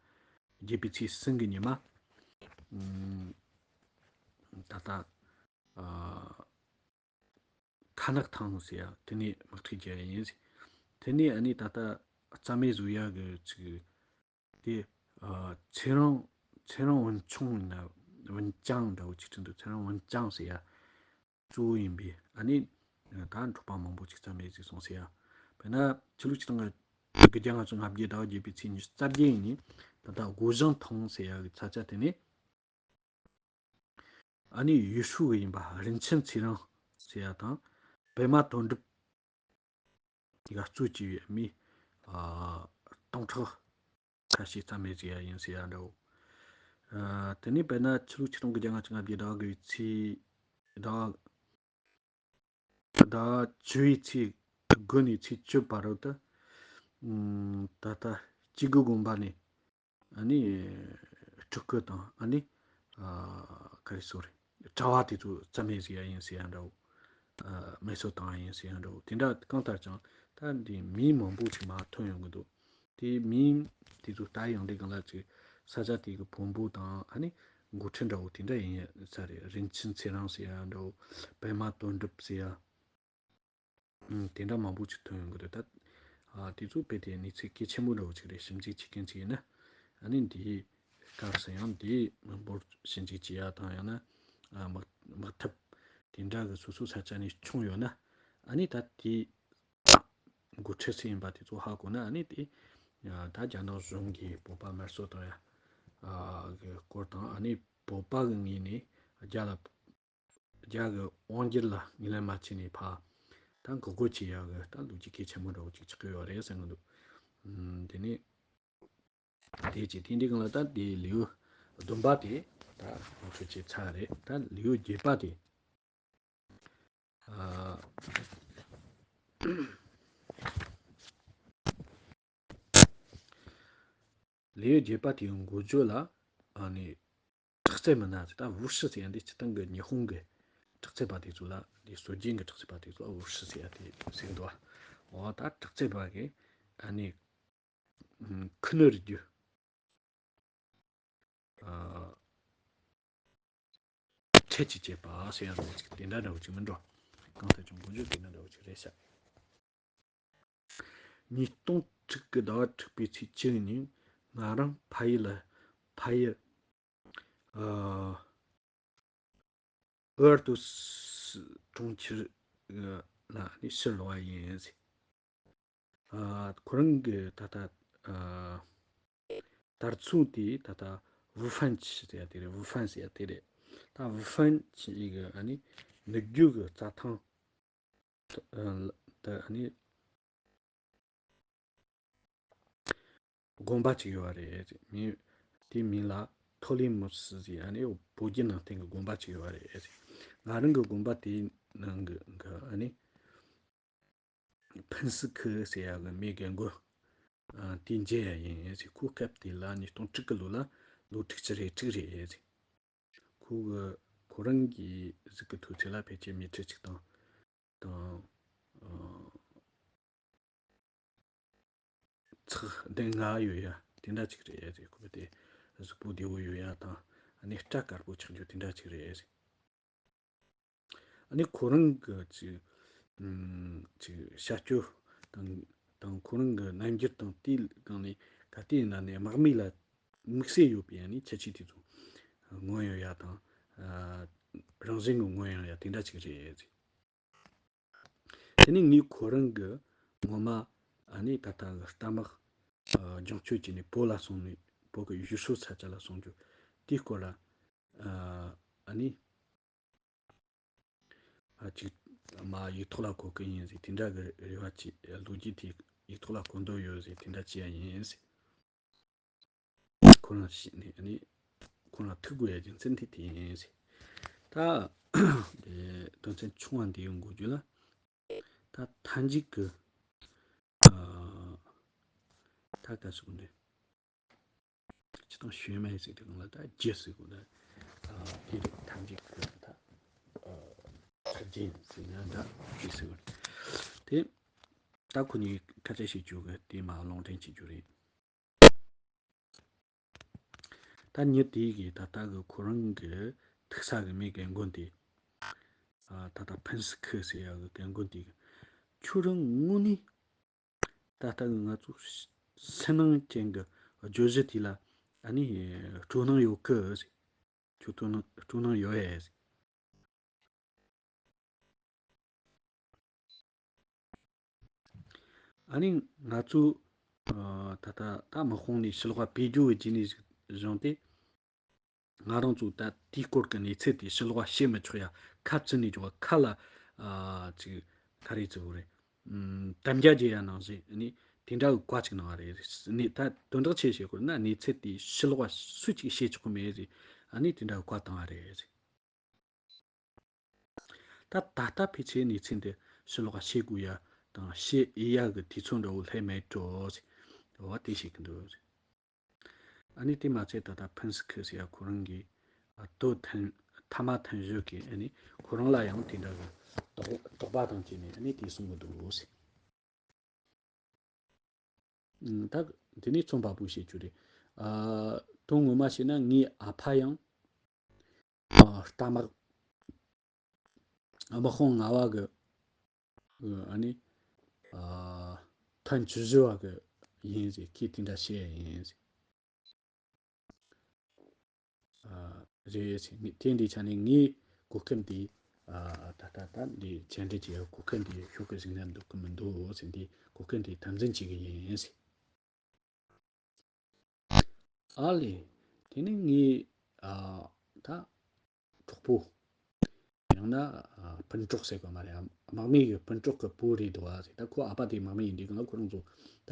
བརྒྱད་པའི་ཚེས་གསུམ་གི་ཉི་མ། ཨུམ། ད་ལྟ་ཨ་ཁ་ནག་ཐང་ཟེར་ཡ་དེ་ནས་དམག་འཁྲུག་བརྒྱབ་ཡ་ཡིན། དེ་ནས་ཨ་ནི་ད་ལྟ་རྩ་མེད་བཟོ་ཡ་གི་ཅིག་དེ་ཨ་ཚེ་རིང་ཚེ་རིང་ཝུན་ཆུང་ཡིན་ན་ཝུན་ཅང་འདྲ་བོ་ཅིག་བྲིས་འདུག་ཚེ་རིང་ཝུན་ཅང་ཟེར་ཡ་གཙོ་བོ་ཡིན་པས། ཨ་ནི་ ད་འབྲོག་པ་མང་པོ་ཅིག་བརྩམས་ཡོད་ཟིག་སོང་ཟེར་ཡ། དཔེར་ན་ཕྱི་ལོ་ཆིག་སྟོང་དགུ་བརྒྱ་ལྔ་བཅུ་ང་བརྒྱད་ཟླ་བ་བརྒྱད་པའི་ཚེས་ཉི་ཤུ་རྩ་བརྒྱད་ཡིན་ནི། ད་ལྟ་སྒོ་བྱང་ཐང་ཟེར་ཡ་གི་ས་ཆ་དེ་ནས། ཨ་ནི་ཡུས་ཧྲུའུ་གི་ཡིན་པ་རིན་ཆེན་ཚེ་རིང་ཟེར་ཡ་དང་། པད་མ་དོན་གྲུབ་ཡ་གཙོ་བྱས་པའི་མི་ཨ་སྟོང་ཕྲག་ཁ་ཤས་ཙམ་མེད་ཟེར་ཡ་ཡིན་ཟེར་ཡ་འདྲ་བོ། ཨ་དེ་ནས་དཔེར་ན་ཕྱི་ལོ་ཆིག་སྟོང་དགུ་བརྒྱ་ལྔ་བཅུ་ང་བརྒྱད་ཟླ་བ་དགུ་བའི་ཚེས་ཟླ་བ་ཟླ་བ་བཅུ་བའི་ཚེས་དགུ་ནས་ཚེས་བཅུ་བར་དུ། ཨམ་ད་ལྟ་སྐྱེ་རྒུ་དགོན་པ་ནས་ཨ་ནི་སྤྲུལ་སྐུ་དང་ཨ་ནི་ཨ་ག་རེ་ཟེར་རེད། གྲྭ་བ་དེ་ཚོ་རྩ་མེད་བཟོས་ཡ་ཡིན་ཟེར་ཡ་འདྲ་བོ། ཨ་མེ་གསོད་བཏང་ཡ་ཡིན་ཟེར་ཡ་འདྲ་བོ། དེ་འདྲ་གང་ལྟར་ཀྱང་ད་འདི་མིང་མང་པོ་ཞིག་མར་ཐོན་ཡོང་གི་འདུག་དེ་མིང་དེ་ཚོ་ལྟ་ཡོང་དུས་གང་ལ་ཅིག་ས་ཆ་དེ་གི་བོན་པོ་དང་ཨ་ནི་འགོ་ཁྲིད་འདྲ་བོ་དེ་འདྲ་ཡིན་ས་རེད། རིན་ཆེན་ཚེ་རིང་ཟེར་ཡ་འདྲ་བོ། པད་མ་དོན་གྲུབ་ཟེར་ཡ། ཨུམ། དེ་འདྲ་མང་པོ་ཅིག་ཐོན་ཡོང་གི་རེད་ད། ཨ་དེ་ཚོ་དཔེ་དེ་གནས་ཚུལ་གལ་ཆེན་པོ་འདྲ་བོ་ཅིག་རེད། ཞིབ་འཇུག་བྱེད་མཁན་ཅིག་ཡིན་ན། ཨ་ནི་འདིའི་སྐབས་སུ་ཡང་འདིའི་མི་འབོར་ཞིབ་འཇུག་བྱེད་ཡ་དང་ཡང་ན་ཨ་དམག་དམག་འཐབ་དེ་འདྲ་གི་སོ་སོ་ས་ཆ་ནས་བྱུང་ཡོད་ན། ཨ་ནི་ད་དེའི་འགོ་ཁྲིད་སུ་ཡིན་པ་དེ་ཚོ་ཧ་གོ་ན། ཨ་ནི་དེ་ཨ་ད་རྒྱ་ནག་གཞུང་གིས་བོད་པ་དམར་གསོད་བཏང་ཡ་ཨ་གི་སྐོར་དང་། ཨ་ནི་བོད་པ་གི་ངོས་ནས་རྒྱ་ལ་རྒྱ་གི་དབང་སྒྱུར་ལ་ངོས་ལེན་མ་བྱས་ནས་ཕར་ད་འགོག་རྒོལ་བྱེད་ཡག་གི་ད་ལོ་རྒྱུས་གལ་ཆེན་པོ་འདྲ་བོ་ཅིག་ཆགས་ཀྱི་ཡོད་རེད་བསམ་གྱི་འདུག་ཨུམ། དེ་ནས་དེ་ཅི་དེ་འདྲའི་སྒང་ལ་ད་དེའི་ལེའུ་བདུན་པ་དེ་ད་ལོ་ཁྲོད་ཀྱི་ཚར་རེད། ད་ལེའུ་བརྒྱད་པ་དེ། ཨ། ལེའུ་བརྒྱད་པ་དེའི་འགོ་བརྗོད་ལ་ཨ་ནི་དྲག་རྩལ་མི་སྣ་ཟེར། ད་ཝུ་ཧྲི་ཟེར་ཡ་འདི་སྤྱིར་བཏང་གི་ཉི་ཧོང་གི་དྲག་རྩལ་པ་དེ་ཚོ་ལ། འདི་སྲོལ་རྒྱུན་གྱི་དྲག་རྩལ་པ་དེ་ཚོ་ལ་ཝུ་ཧྲི་ཟེར་ཡ་དེ་ཟེར་གི་འདུག་འོ་ད་དྲག་རྩལ་པ་གི་ཨ་ནི་ཁུ་ནུ་རི་རྒྱུད། ཨ། ཁྲལ་གྱིས་བཅད་པ་ཟེར་ཡ་འདྲ་བོ་ཅིག་དེ་འདྲ་འདྲ་བོ་ཅིག་མིན་འགྲོ། གང་ལྟར་ཀྱང་འགོ་བརྗོད་དེ་འདྲ་འདྲ་བོ་ཅིག་རེད་ཤག་ཉིས་སྟོང་དྲུག་གི་ཟླ་བ་དྲུག་པའི་ཚེས་བཅུ་ཉིན་ང་རང་ཕ་ཡུལ་ལ། ཕ་ཡུལ་ཨ་ཨུ་ཨར་ཏུ་སི་གྲོང་ཁྱེར་ལ་ནི་ཕྱིར་ལོག་པ་ཡིན་ཟེར། ཨ་ཁོ་རང་གི་ད་ལྟ་ཨ་དར་ཚོན་དེ་ད་ལྟ་ཝུ་ཧྥན་ཆི་ཟེར་ཡ་དེ་རེད། ཝུ་ཧྥན་ཟེར་ཡ་དེ་རེད། ད་ཝུ་ཧྥན་ཆི་གི་ཨ་ནི་ནུབ་རྒྱུད་ཀྱི་རྩྭ་ཐང་ད་ཨ་ནི་དགོན་པ་ཅིག་ཡོད་རེད། མི་དེའི་མིང་ལ་ཐོ་ལི་མུ་སི་ཟེར། ཨ་ནི་བོད་བརྒྱུད་ནང་བསྟན་གྱི་དགོན་པ་ཅིག་ཡོད་རེད། ང་རང་གི་དགོན་པ་དེའི་ནང་གི་གི་ཨ་ནི་ཕུན་སི་ཁི་ཟེར་ཡ་གི་མི་རྒན་རྒོན་ཨ་དེ་མཇལ་ཡ་ཡིན་ཟེར། ཁོ་སྐབས་དེ་ལ་ཉིས་སྟོང་དྲུག་གི་ལོ་ལ་ལོ་དྲུག་ཅུ་རེ་དྲུག་རེད་ཟེར། ཁོ་གི་ཁོ་རང་གི་གཟུགས་ཀྱི་མཐོ་ཚད་ལ་ཕལ་ཆེར་མི་ཊར་གཅིག་དང་དང་ཨ་ཚེག་བདུན་ལྔ་ཡོད་ཡ་དེ་འདྲ་ཅིག་རེད་ཟེར། ཁོ་དེ་གཟུགས་པོ་བདེ་བོ་ཡོད་ཡ་དང་། ཨ་ནི་སྐྲ་དཀར་པོ་ཆགས་རྒྱུ་དེ་འདྲ་ཅིག་རེད་ཟེར། ཨ་ནི་ཁོ་རང་གི་ཅིག་ཨམ་ཅིག་བྱ་སྤྱོད་དང་དང་ཁོ་རང་གི་རྣམ་འགྱུར་དང་དེའི་སྒང་ནས་ག་དུས་ཡིན་ན་ནས་དམག་མི་ལ་དམིགས་བསལ་ཡོད་པའི་ཨ་ནི་ཁྱད་ཆོས་དེ་ཚོ་མངོན་ཡོང་ཡ་དང་། ཨ་རང་བཞིན་གྱིས་མངོན་ཡོང་ཡ་དེ་འདྲ་ཅིག་རེད་ཟེར། དེ་ནས་ངས་ཁོ་རང་གི་ངོ་མ་ཨ་ནི་ད་ལྟ་གི་རྟ་དམག་ཨ་རྒྱང་སྐྱོད་བྱས་ནས་བོད་ལ་སོང་ནས་བོད་ཀྱི་ཡུལ་སྲོལ་ས་ཆ་ལ་སོང་རྒྱུ་དེའི་སྐོར་ལ་ཨ་ཨ་ནི་ཨ་ཅིག་མར་ཡིག་ཐོག་ལ་འཁོད་གི་ཡིན་ཟེར། དེ་འདྲ་གི་རེ་བ་བྱས། ལོ་རྒྱུས་དེ་ཡིག་ཐོག་ལ་འཁོད་འདོད་ཡོད་ཟེར། དེ་འདྲ་བྱས་ཡ་ཡིན་ཟེར། ཁོ་རང་ཤི་ནས་ཨ་ནི་ཁོ་རང་ཐུག་དགོས་ཡ་རྒྱུ་མཚན་དེ་དེ་ཡིན་ཟེར། ད་དེ་དོན་ཚན་ཆུང་བ་འདིའི་འགོ་བརྗོད་ལ། ད་མཐའ་མཇུག་གི་ཨ་ད་ག་ཟེར་དགོས་ནི། སྤྱིར་བཏང་ཤུལ་མའི་ཟེར་དེ་གང་ལ་ད་རྒྱུ་ཟེར་དགོས་ན། ཨ་དེ་རེད། མཐའ་མཇུག་གི་ད་ཨ་ཚར་རྗེས་ཟེར་ན་ད་རྒྱུ་ཟེར་དགོས་རེད། དེ་ད་ཁོ་གཉིས་སྐད་ཆ་བཤད་རྒྱུ་གི་དེ་མར་ལུང་འདྲེན་བྱེད་རྒྱུ་རེད། ད་མྱི་དེ་གིས་ད་ལྟ་གི་ཁོ་རང་གི་ཐུག་ས་གི་མི་རྒན་རྒོན་དེ། ཨ་ད་ལྟ་ཕུན་སི་ཁི་ཟེར་ཡ་གི་རྒན་རྒོན་དེ་གིས་ཁྱོད་རང་དངོས་གནས་ད་ལྟ་གི་ང་ཚོ་སུན་སྣང་ཅན་གི་བརྗོད་གཞི་དེ་ལ་ཨ་ནི་སྤྲོ་སྣང་ཡོད་གི་ཟེར། ཁྱོད་སྤྲོ་སྣང་སྤྲོ་སྣང་ཡོད་ཨེ་ཟེར། ཨ་ནི་ང་ཚོས་ཨ་ད་ལྟ་ད་དམག་དཔུང་ནས་ཕྱི་ལོགས་པ་བུད་རྒྱུ་བྱས་ནས་བཟུང་སྟེ། ང་རང་ཚོས་ད་དེའི་སྐོར་གྱི་གནས་ཚུལ་དེ་ཕྱི་ལོགས་པ་བཤད་མི་ཆོག་ཡ། ཁ་བཙུམ་ནས་འཇོག་པ། ཁ་ལ་ཨ་ཅིག་ག་རེ་ཟེར་དགོས་རེད། ཨམ། དམ་བཅའ་བརྒྱབ་ཡ་ནང་བཞིན་ནི་དེ་འདྲ་གི་བཀའ་ཅིག་གནང་བ་རེད། ནི་ད་དོན་དག་ཆེ་བཤད་དགོས་ན། གནས་ཚུལ་དེ་ཕྱི་ལོགས་པ་སུ་གཅིག་བཤད་ཆོག་གི་མེད་རེད། ཨ་ནི་དེ་འདྲ་གི་བཀའ་བཏང་བ་རེད། ད་ད་ལྟ་ཕལ་ཆེར་གནས་ཚུལ་འདི་ཕྱི་ལོགས་པ་བཤད་དགོས་ཡ་དང་བཤད་འོས་ཡ་གི་དུས་ཚོད་འདྲ་བོ་སླེབས་མེད་འགྲོ་ཟེར། འོ་དེ་བཤད་ཀྱི་འདུག། ཨ་ནི་དེ་མ་ཚད་ད་ལྟ་ཕུན་སི་ཁི་ཟེར་ཡ་ཁོ་རང་གི་ཨ་དོ་ཐན་ཐ་མ་ཐན་བཞི་གི་ཨ་ནི་ཁོ་རང་ལ་ཡང་དེ་འདྲ་གི་དོགས་དོགས་པ་དང་བཅས་ནས་ཨ་ནི་དེ་གསུང་གི་འདུག་ཟེར། ཨུམ། ད་དེ་ནས་རྩོམ་པ་པོས་བཤད་རྒྱུ་རེད། ཨ་དོན་ངོ་མ་བཤད་ན་ངའི་ཨ་ཕ་ཡང་ཨ་རྟ་དམག་དམག་དཔུང་ལྔ་པ་གི་ཨ་ནི་ཨ་ཐན་བཅུ་བཞི་པ་གི་ཡིན་ཟེར། ཁོས་དེ་འདྲ་བཤད་ཡིན་ཟེར། ཨ་རེད་ཟེར། ངས་དེ་འདྲའི་ཆ་ནས་ངའི་གོ་སྐབས་འདི་ཨ་ད་ལྟ་ད་འདི་མཇལ་འཕྲད་བྱེད་ཡག་གོ་སྐབས་འདི་ཤོར་གི་བཞག་ན་འདོད་གི་མི་འདུག་ཟེར། འདི་གོ་སྐབས་འདི་དམ་འཛིན་བྱེད་གི་ཡིན་ཟེར། ཨ་ལས། དེ་ནས་ངའི་ཨ་ད་གྲོགས་པོ། ཡང་ན་ཨ་སྤུན་གྲོགས་ཟེར་དགོས་མ་རེད། ཨ་དམག་མི་གི་སྤུན་གྲོགས་ཀྱི་བུ་རེད་འདུག་ཨ་ཟེར། ད་ཁོ་ཨ་ཕ་དེ་དམག་མི་ཡིན་དུས་སྒང་ལ་ཁོ་རང་ཚོ་ད་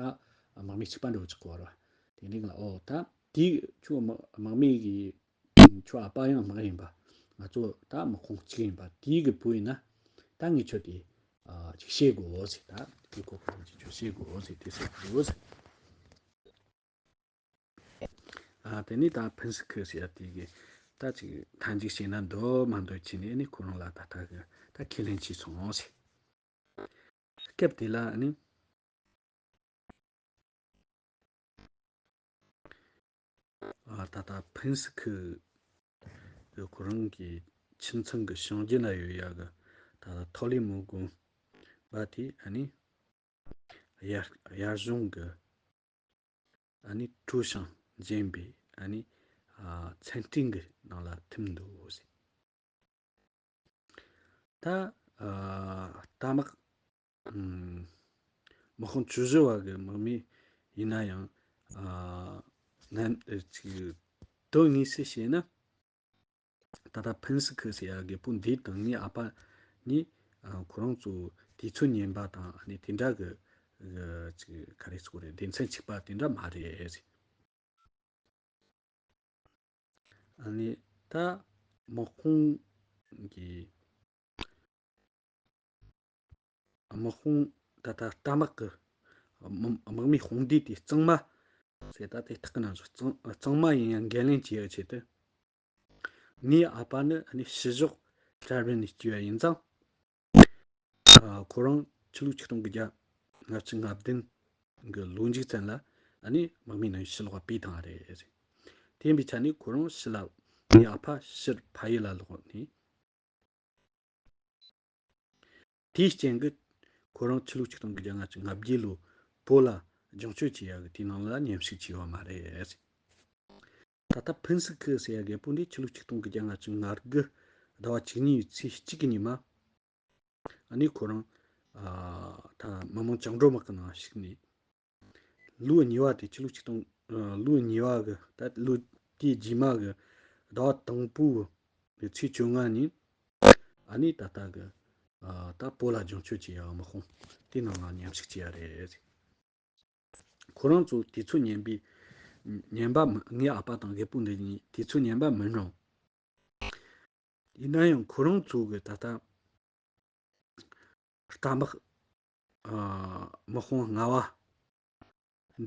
དམག་མི་གཅིག་པ་འདྲ་བོ་ཆགས་ཀྱི་ཡོད་རེད་པ། དེ་ནས་ང་ལ་ཨོ་ད་དེ་ཁྱོད་དམག་དམག་མི་གི་ཁྱོད་ཨ་ཕ་ཡང་དམག་ཡིན་པ། ང་ཚོ་ད་དམག་དཔུང་གཅིག་ཡིན་པ། དེ་གི་བུ་ཡིན་ན་ད་ངས་ཁྱོད་དེ་ཨ་ཅིག་བཤད་དགོས་ཟེར། ད་དེ་ཁོ་ཁོ་རང་གིས་ཁྱོད་བཤད་དགོས་ཟེར་དེ་ཟེར་དགོས་ཟེར། ཨ་དེ་ནས་ད་ཕུན་སི་ཁི་ཟེར་ཡ་དེ་གིས་ད་ཅིག་མཐའ་མཇུག་བཤད་ན་འདོད་མ་འདོད་བྱས་ནས་ནི་ཁོ་རང་ལ་ད་ལྟ་གི་ད་ཁས་ལེན་བྱས་སོང་ཟེར། སྐབས་དེ་ལ་ནི་ཨ་ད་ལྟ་ཕུན་སི་ཁི་གི་ཁོ་རང་གི་ཁྱིམ་ཚང་གི་བྱང་རྒྱུད་ན་ཡོད་ཡ་གི་ད་ལྟ་ཐོ་ལི་མུ་དགོན་པ་དེ་ཨ་ནི་དབྱར་དབྱར་གཞུང་གི་ཨ་ནི་དྲོ་ཞིང་འཇམ་པའི་ཨ་ནི་ཨ་མཚན་སྤྲིན་གྱི་ནང་ལ་ཐིམ་འདུག་ཟེར། ད་ཨ་རྟ་དམག་ཨམ་དམག་དཔུང་བཅུ་བཞི་པ་གི་དམག་མི་ཡིན་ན་ཡང་ཨ་ནན་ཨ་ཅིག་དོན་དངོས་སུ་བཤད་ན། ད་ལྟ་ཕུན་སི་ཁི་ཟེར་ཡ་རྒད་པོ་འདི་དང་ངའི་ཨ་ཕ་ནི་ཨ་ཁོ་རང་ཚོ་དུས་ཚོད་ངན་པ་དང་ཨ་ནི་དེ་འདྲ་གི་ཨ་ཅིག་ག་རེ་ཟེར་དགོས་རེད། སྡེ་ཚན་གཅིག་པ་དེ་འདྲ་མ་རེད་ཟེར། ཨ་ནི་ད་དམག་དཔུང་གི་དམག་དཔུང་ད་ལྟ་རྟ་དམག་གི་དམག་དམག་མིའི་དཔུང་སྡེ་དེ་གཙང་མ་ཟེར། ད་དེ་ཐག་གི་ནང་བཞིན་གཙང་གཙང་མ་ཡིན་ཡང་འགན་ལེན་བྱེད་ཡག་ཆེད་དུ། ངའི་ཨ་ཕ་ནི་ཨ་ནི་ཕྱི་ཕྱོགས་ཏྲར་བན་ནས་སྐྱེས་པ་ཡིན་ཙང་། ཨ་ཁོ་རང་ཕྱི་ལོ་ཆིག་སྟོང་དགུ་བརྒྱ་ལྔ་བཅུ་ང་བདུན་གི་ལོ་མཇུག་ཙམ་ལ་ཨ་ནི་དམག་མིའི་ནང་ཕྱི་ལོགས་པ་བུད་བཏང་བ་རེད། དེ་ཡིན་པའི་ཆ་ནས་ཁོ་རང་ཕྱི་ལ་ངའི་ཨ་ཕ་ཕྱིར་ཕ་ཡུལ་ལ་ལོག་ནས། དེའི་རྐྱེན་གྱིས་ཁོ་རང་ཕྱི་ལོ་ཆིག་སྟོང་དགུ་བརྒྱ་ལྔ་བཅུ་ང་བརྒྱད་ལོ་བོད་ལ་རྒྱུན་སྤྱོད་བྱེད་ཡག་གི་དེའི་ནང་ལ་མཉམ་ཞུགས་བྱས་ཡོད་མ་རེད། ད་ལྟ་ཕུན་སི་ཁི་ཟེར་ཡ་རྒད་པོ་འདི་ཕྱི་ལོ་ཆིག་སྟོང་དགུ་བརྒྱ་ལྔ་བཅུ་ང་དགུ་ཟླ་བ་བཅུ་གཉིས་པའི་ཚེས་གཅིག་གི་ཉི་མ། ཨ་ནི་ཁོ་རང་ཨ་ད་མི་མང་བཅིངས་འགྲོལ་དམག་གི་ནང་ཞུགས་ནས། ལོ་གཉིས་པ་དེ་ཕྱི་ལོ་ཆིག་སྟོང་ཨ་ལོ་གཉིས་པ་གི་ད་ལོ་དེའི་རྗེས་མ་གི་ཟླ་བ་དང་པོ་གི་ཚེས་བཅོ་ལྔ་ཉིན། ཨ་ནི་ད་ལྟ་གི་ཨ་ད་བོད་ལ་རྒྱུན་སྤྱོད་བྱེད་ཡག་དམག་དཔུང་དེའི་ནང་ལ་མཉམ་ཞུགས་བྱས་ཡ་རེད། ཁོ་རང་ཚོ་དུས་ཚོད་ངན་པའི་ངན་པ་མི་ངའི་ཨ་ཕ་དང་རྒད་པོ་འདི་གཉིས་དུས་ཚོད་ངན་པ་མིན་རུང་། ཡིན་ན་ཡང་ཁོ་རང་ཚོ་གི་ད་ལྟ་རྟ་དམག་ཨ་དམག་དཔུང་ལྔ་པ་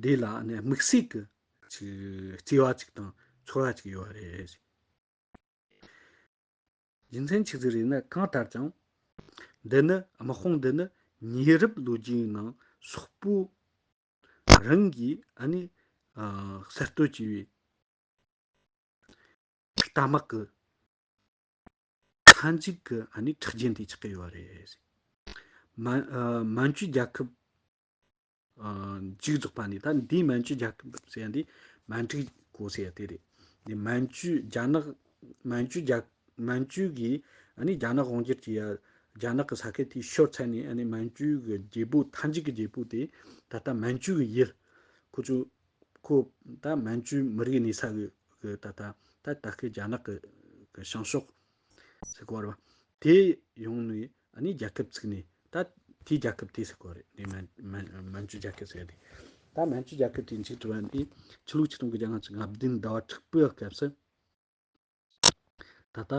འདི་ལ་ནི་དམིགས་བསལ་གྱི་ཅིག་བརྩེ་བ་ཅིག་དང་ཚོར་བ་ཅིག་ཡོད་རེད། རྒྱུ་མཚན་ཆི་ཟིག་རེད་ན། གང་ལྟར་ཀྱང་འདི་ནི་དམག་དཔུང་འདི་ནི་ཉེ་རབས་ལོ་རྒྱུས་ནང་སོག་པོ་རང་གིས་ཨ་ནི་ཨ་གསར་གཏོད་བྱས་པའི་རྟ་དམག་གི་མཐའ་མཇུག་གི་ཨ་ནི་ཁྲག་རྒྱུན་དེ་ཆགས་ཀྱི་ཡོད་རེད། མན་ཨ་མན་ཇུ་རྒྱལ་ཁབ་ཨ་མཇུག་རྫོགས་པ་ནས། ད་འདིའི་མན་ཇུ་རྒྱལ་ཁབ་ཟེར་ཡ་འདི་མན་ཀྲི་གོ་ཟེར་ཡ་དེ་རེད། འདི་མན་ཇུ་རྒྱ་ནག་མན་ཇུ་རྒྱལ་མན་ཇུ་གིས་ཨ་ནི་རྒྱ་ནག་དབང་སྒྱུར་གྱི་ཡ་ རྒྱ་ནག་གི་ས་ཁུལ་དེ་ཤོར་ཚར་ནས། ཨ་ནི་མན་ཇུ་གི་རྒྱལ་པོ། མཐའ་མཇུག་གི་རྒྱལ་པོ་དེ་ད་ལྟ་མན་ཇུ་གི་ཡུལ། ཁོ་ཚོ་ཁོ་ད་མན་ཇུ་མི་རིགས་གནས་ས་གི་གི་ད་ལྟ་ད་ད་ཁུལ་རྒྱ་ནག་གི་གི་བྱང་ཕྱོགས་ཟེར་གོ་རེད་བ། དེ་ཡོང་ནས་ཨ་ནི་རྒྱལ་ཁབ་བཙུགས་ནས། ད་དེའི་རྒྱལ་ཁབ་དེ་ཟེར་གོ་རེད། དེ་མན་མན་མན་ཇུ་རྒྱལ་ཁབ་ཟེར་ཡ་དེ། ད་མན་ཇུ་རྒྱལ་ཁབ་དེ་འཇིག་གྲུབ་པ་འདི་ཕྱི་ལོ་ཆིག་སྟོང་དགུ་བརྒྱ་ལྔ་བཅུ་ང་བདུན་ཟླ་བ་དྲུག་པའི་སྐབས་སུ། ད་ལྟ་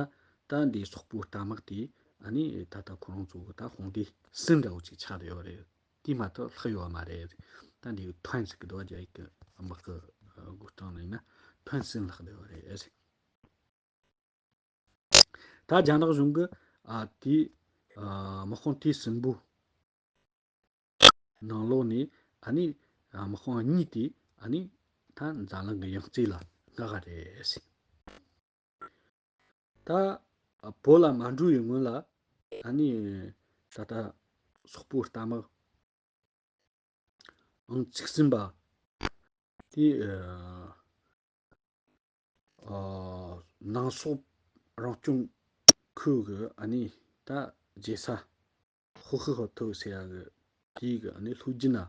ད་འདི་སོག་པོའི་རྟ་དམག་དེ་ཨ་ནི་ད་ལྟ་ཁོ་རང་ཚོ་གི་ད་དཔུང་སྡེ་གསུམ་འདྲ་བོ་ཅིག་ཆགས་བསྡད་ཡོད་རེད། དེ་མ་གཏོགས་ལྷག་ཡོད་མ་རེད། ད་འདི་ཐོན་ཟེར་གི་འདུག་བ། རྒྱ་ཡིག་གི་དམག་གི་འགོ་སྟངས་ནང་ཡིན་ན་ཐོན་གསུམ་ལྷག་བསྡད་ཡོད་རེད། ད་རྒྱ་ནག་གཞུང་གི་ཨ་དེ་ཨ་དམག་དཔུང་དེ་གསུམ་པོ་ནང་ལོགས་ནས་ཨ་ནི་དམག་དཔུང་གཉིས་དེ་ཨ་ནི་ད་འཛམ་གླིང་གི་ཡང་རྩེ་ལ་མངགས་པ་རེད། ད་བོད་ལ་མ་འགྲོ་བའི་སྔོན་ལ་ཨ་ནི་ད་ལྟ་སོག་པོའི་རྟ་དམག་ཨང་གཅིག་གསུམ་པ་དེ་ཨ་ནང་སོག་རང་སྐྱོང་ཁུལ་གི་ཨ་ནི་ད་རྒྱལ་ས་ཧུ་ཧུ་ཧོ་ཐོ་ཟེར་ཡ་གི་དེའི་གི་ཨ་ནི་ལྷོ་རྒྱུད་ན་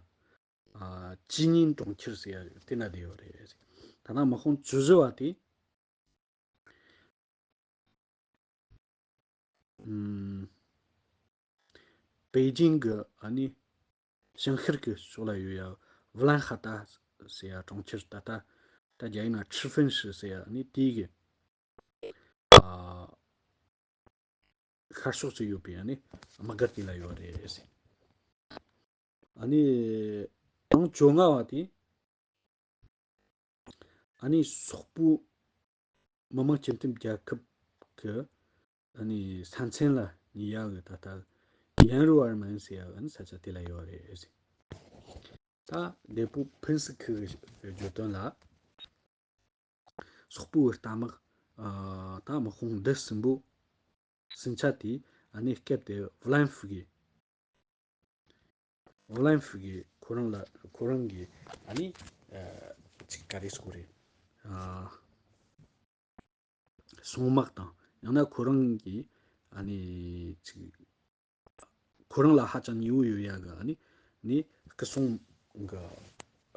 ཨ་ཅི་ཉིན་གྲོང་ཁྱེར་ཟེར་ཡ་དེ་ན་བསྡད་ཡོད་རེད། ད་ནང་དམག་དཔུང་བཅུ་བཞི་བ་དེ་ཨམ་པེ་ཅིང་གི་ཨ་ནི་ཞིང་ཤར་གྱི་ཕྱོགས་ལ་ཡོད་ཡ་ཝུ་ལན་ཧ་ཏ་ཟེར་ཡ་གྲོང་ཁྱེར། ད་ལྟ་ད་རྒྱ་ཡིག་ན་ཁྲི་ཧྥིན་ཧྲི་ཟེར་ཡ་ཨ་ནི་དེའི་གི་ཨ་ཤར་ཕྱོགས་སུ་ཡོད་པའི་ཨ་ནི་དམག་སྒར་དེ་ལ་ཡོད་རེད། ཨ་ནི་ཨང་བཅོ་ལྔ་བ་དེ་ཨ་ནི་སོག་པོ་མི་དམངས་སྤྱི་མཐུན་རྒྱལ་ཁབ་ཀྱི་ཨ་ནི་ས་མཚམས་ལ་ཉེ་ཡ་གི་ད་ལྟ་ཡན་རུ་ཨར་མན་ཟེར་ཡ་ཨ་ནི་ས་ཆ་དེ་ལ་ཡོད་རེད། ད་འདས་པོ་ཕུན་སུམ་ཚོགས་ཀྱི་བརྗོད་དོན་ལ། སོག་པོའི་རྟ་དམག་ཨ་ད་དམག་དཔུང་འདི་གསུམ་པོ་གསུམ་ཆ་དེ་ཨ་ནི་སྐབས་དེ་ཝུ་ལན་ཧྥུ་གི་ཝུ་ལན་ཧྥུ་གི་ཁོ་རང་ལ་ཁོ་རང་གི་ཨ་ནི་ཨ་ཅིག་ག་རེ་ཟེར་དགོས་རེད། ཨ་སྲུང་དམག་དང་། ཡང་ན་ཁོ་རང་གི་ཨ་ནི་ཅིག་ཁོ་རང་ལ་ཧ་ཅང་ཉེ་བོ་ཡོད་ཡ་གི་ཨ་ནི་ནི་སྐུ་སྲུང་གི་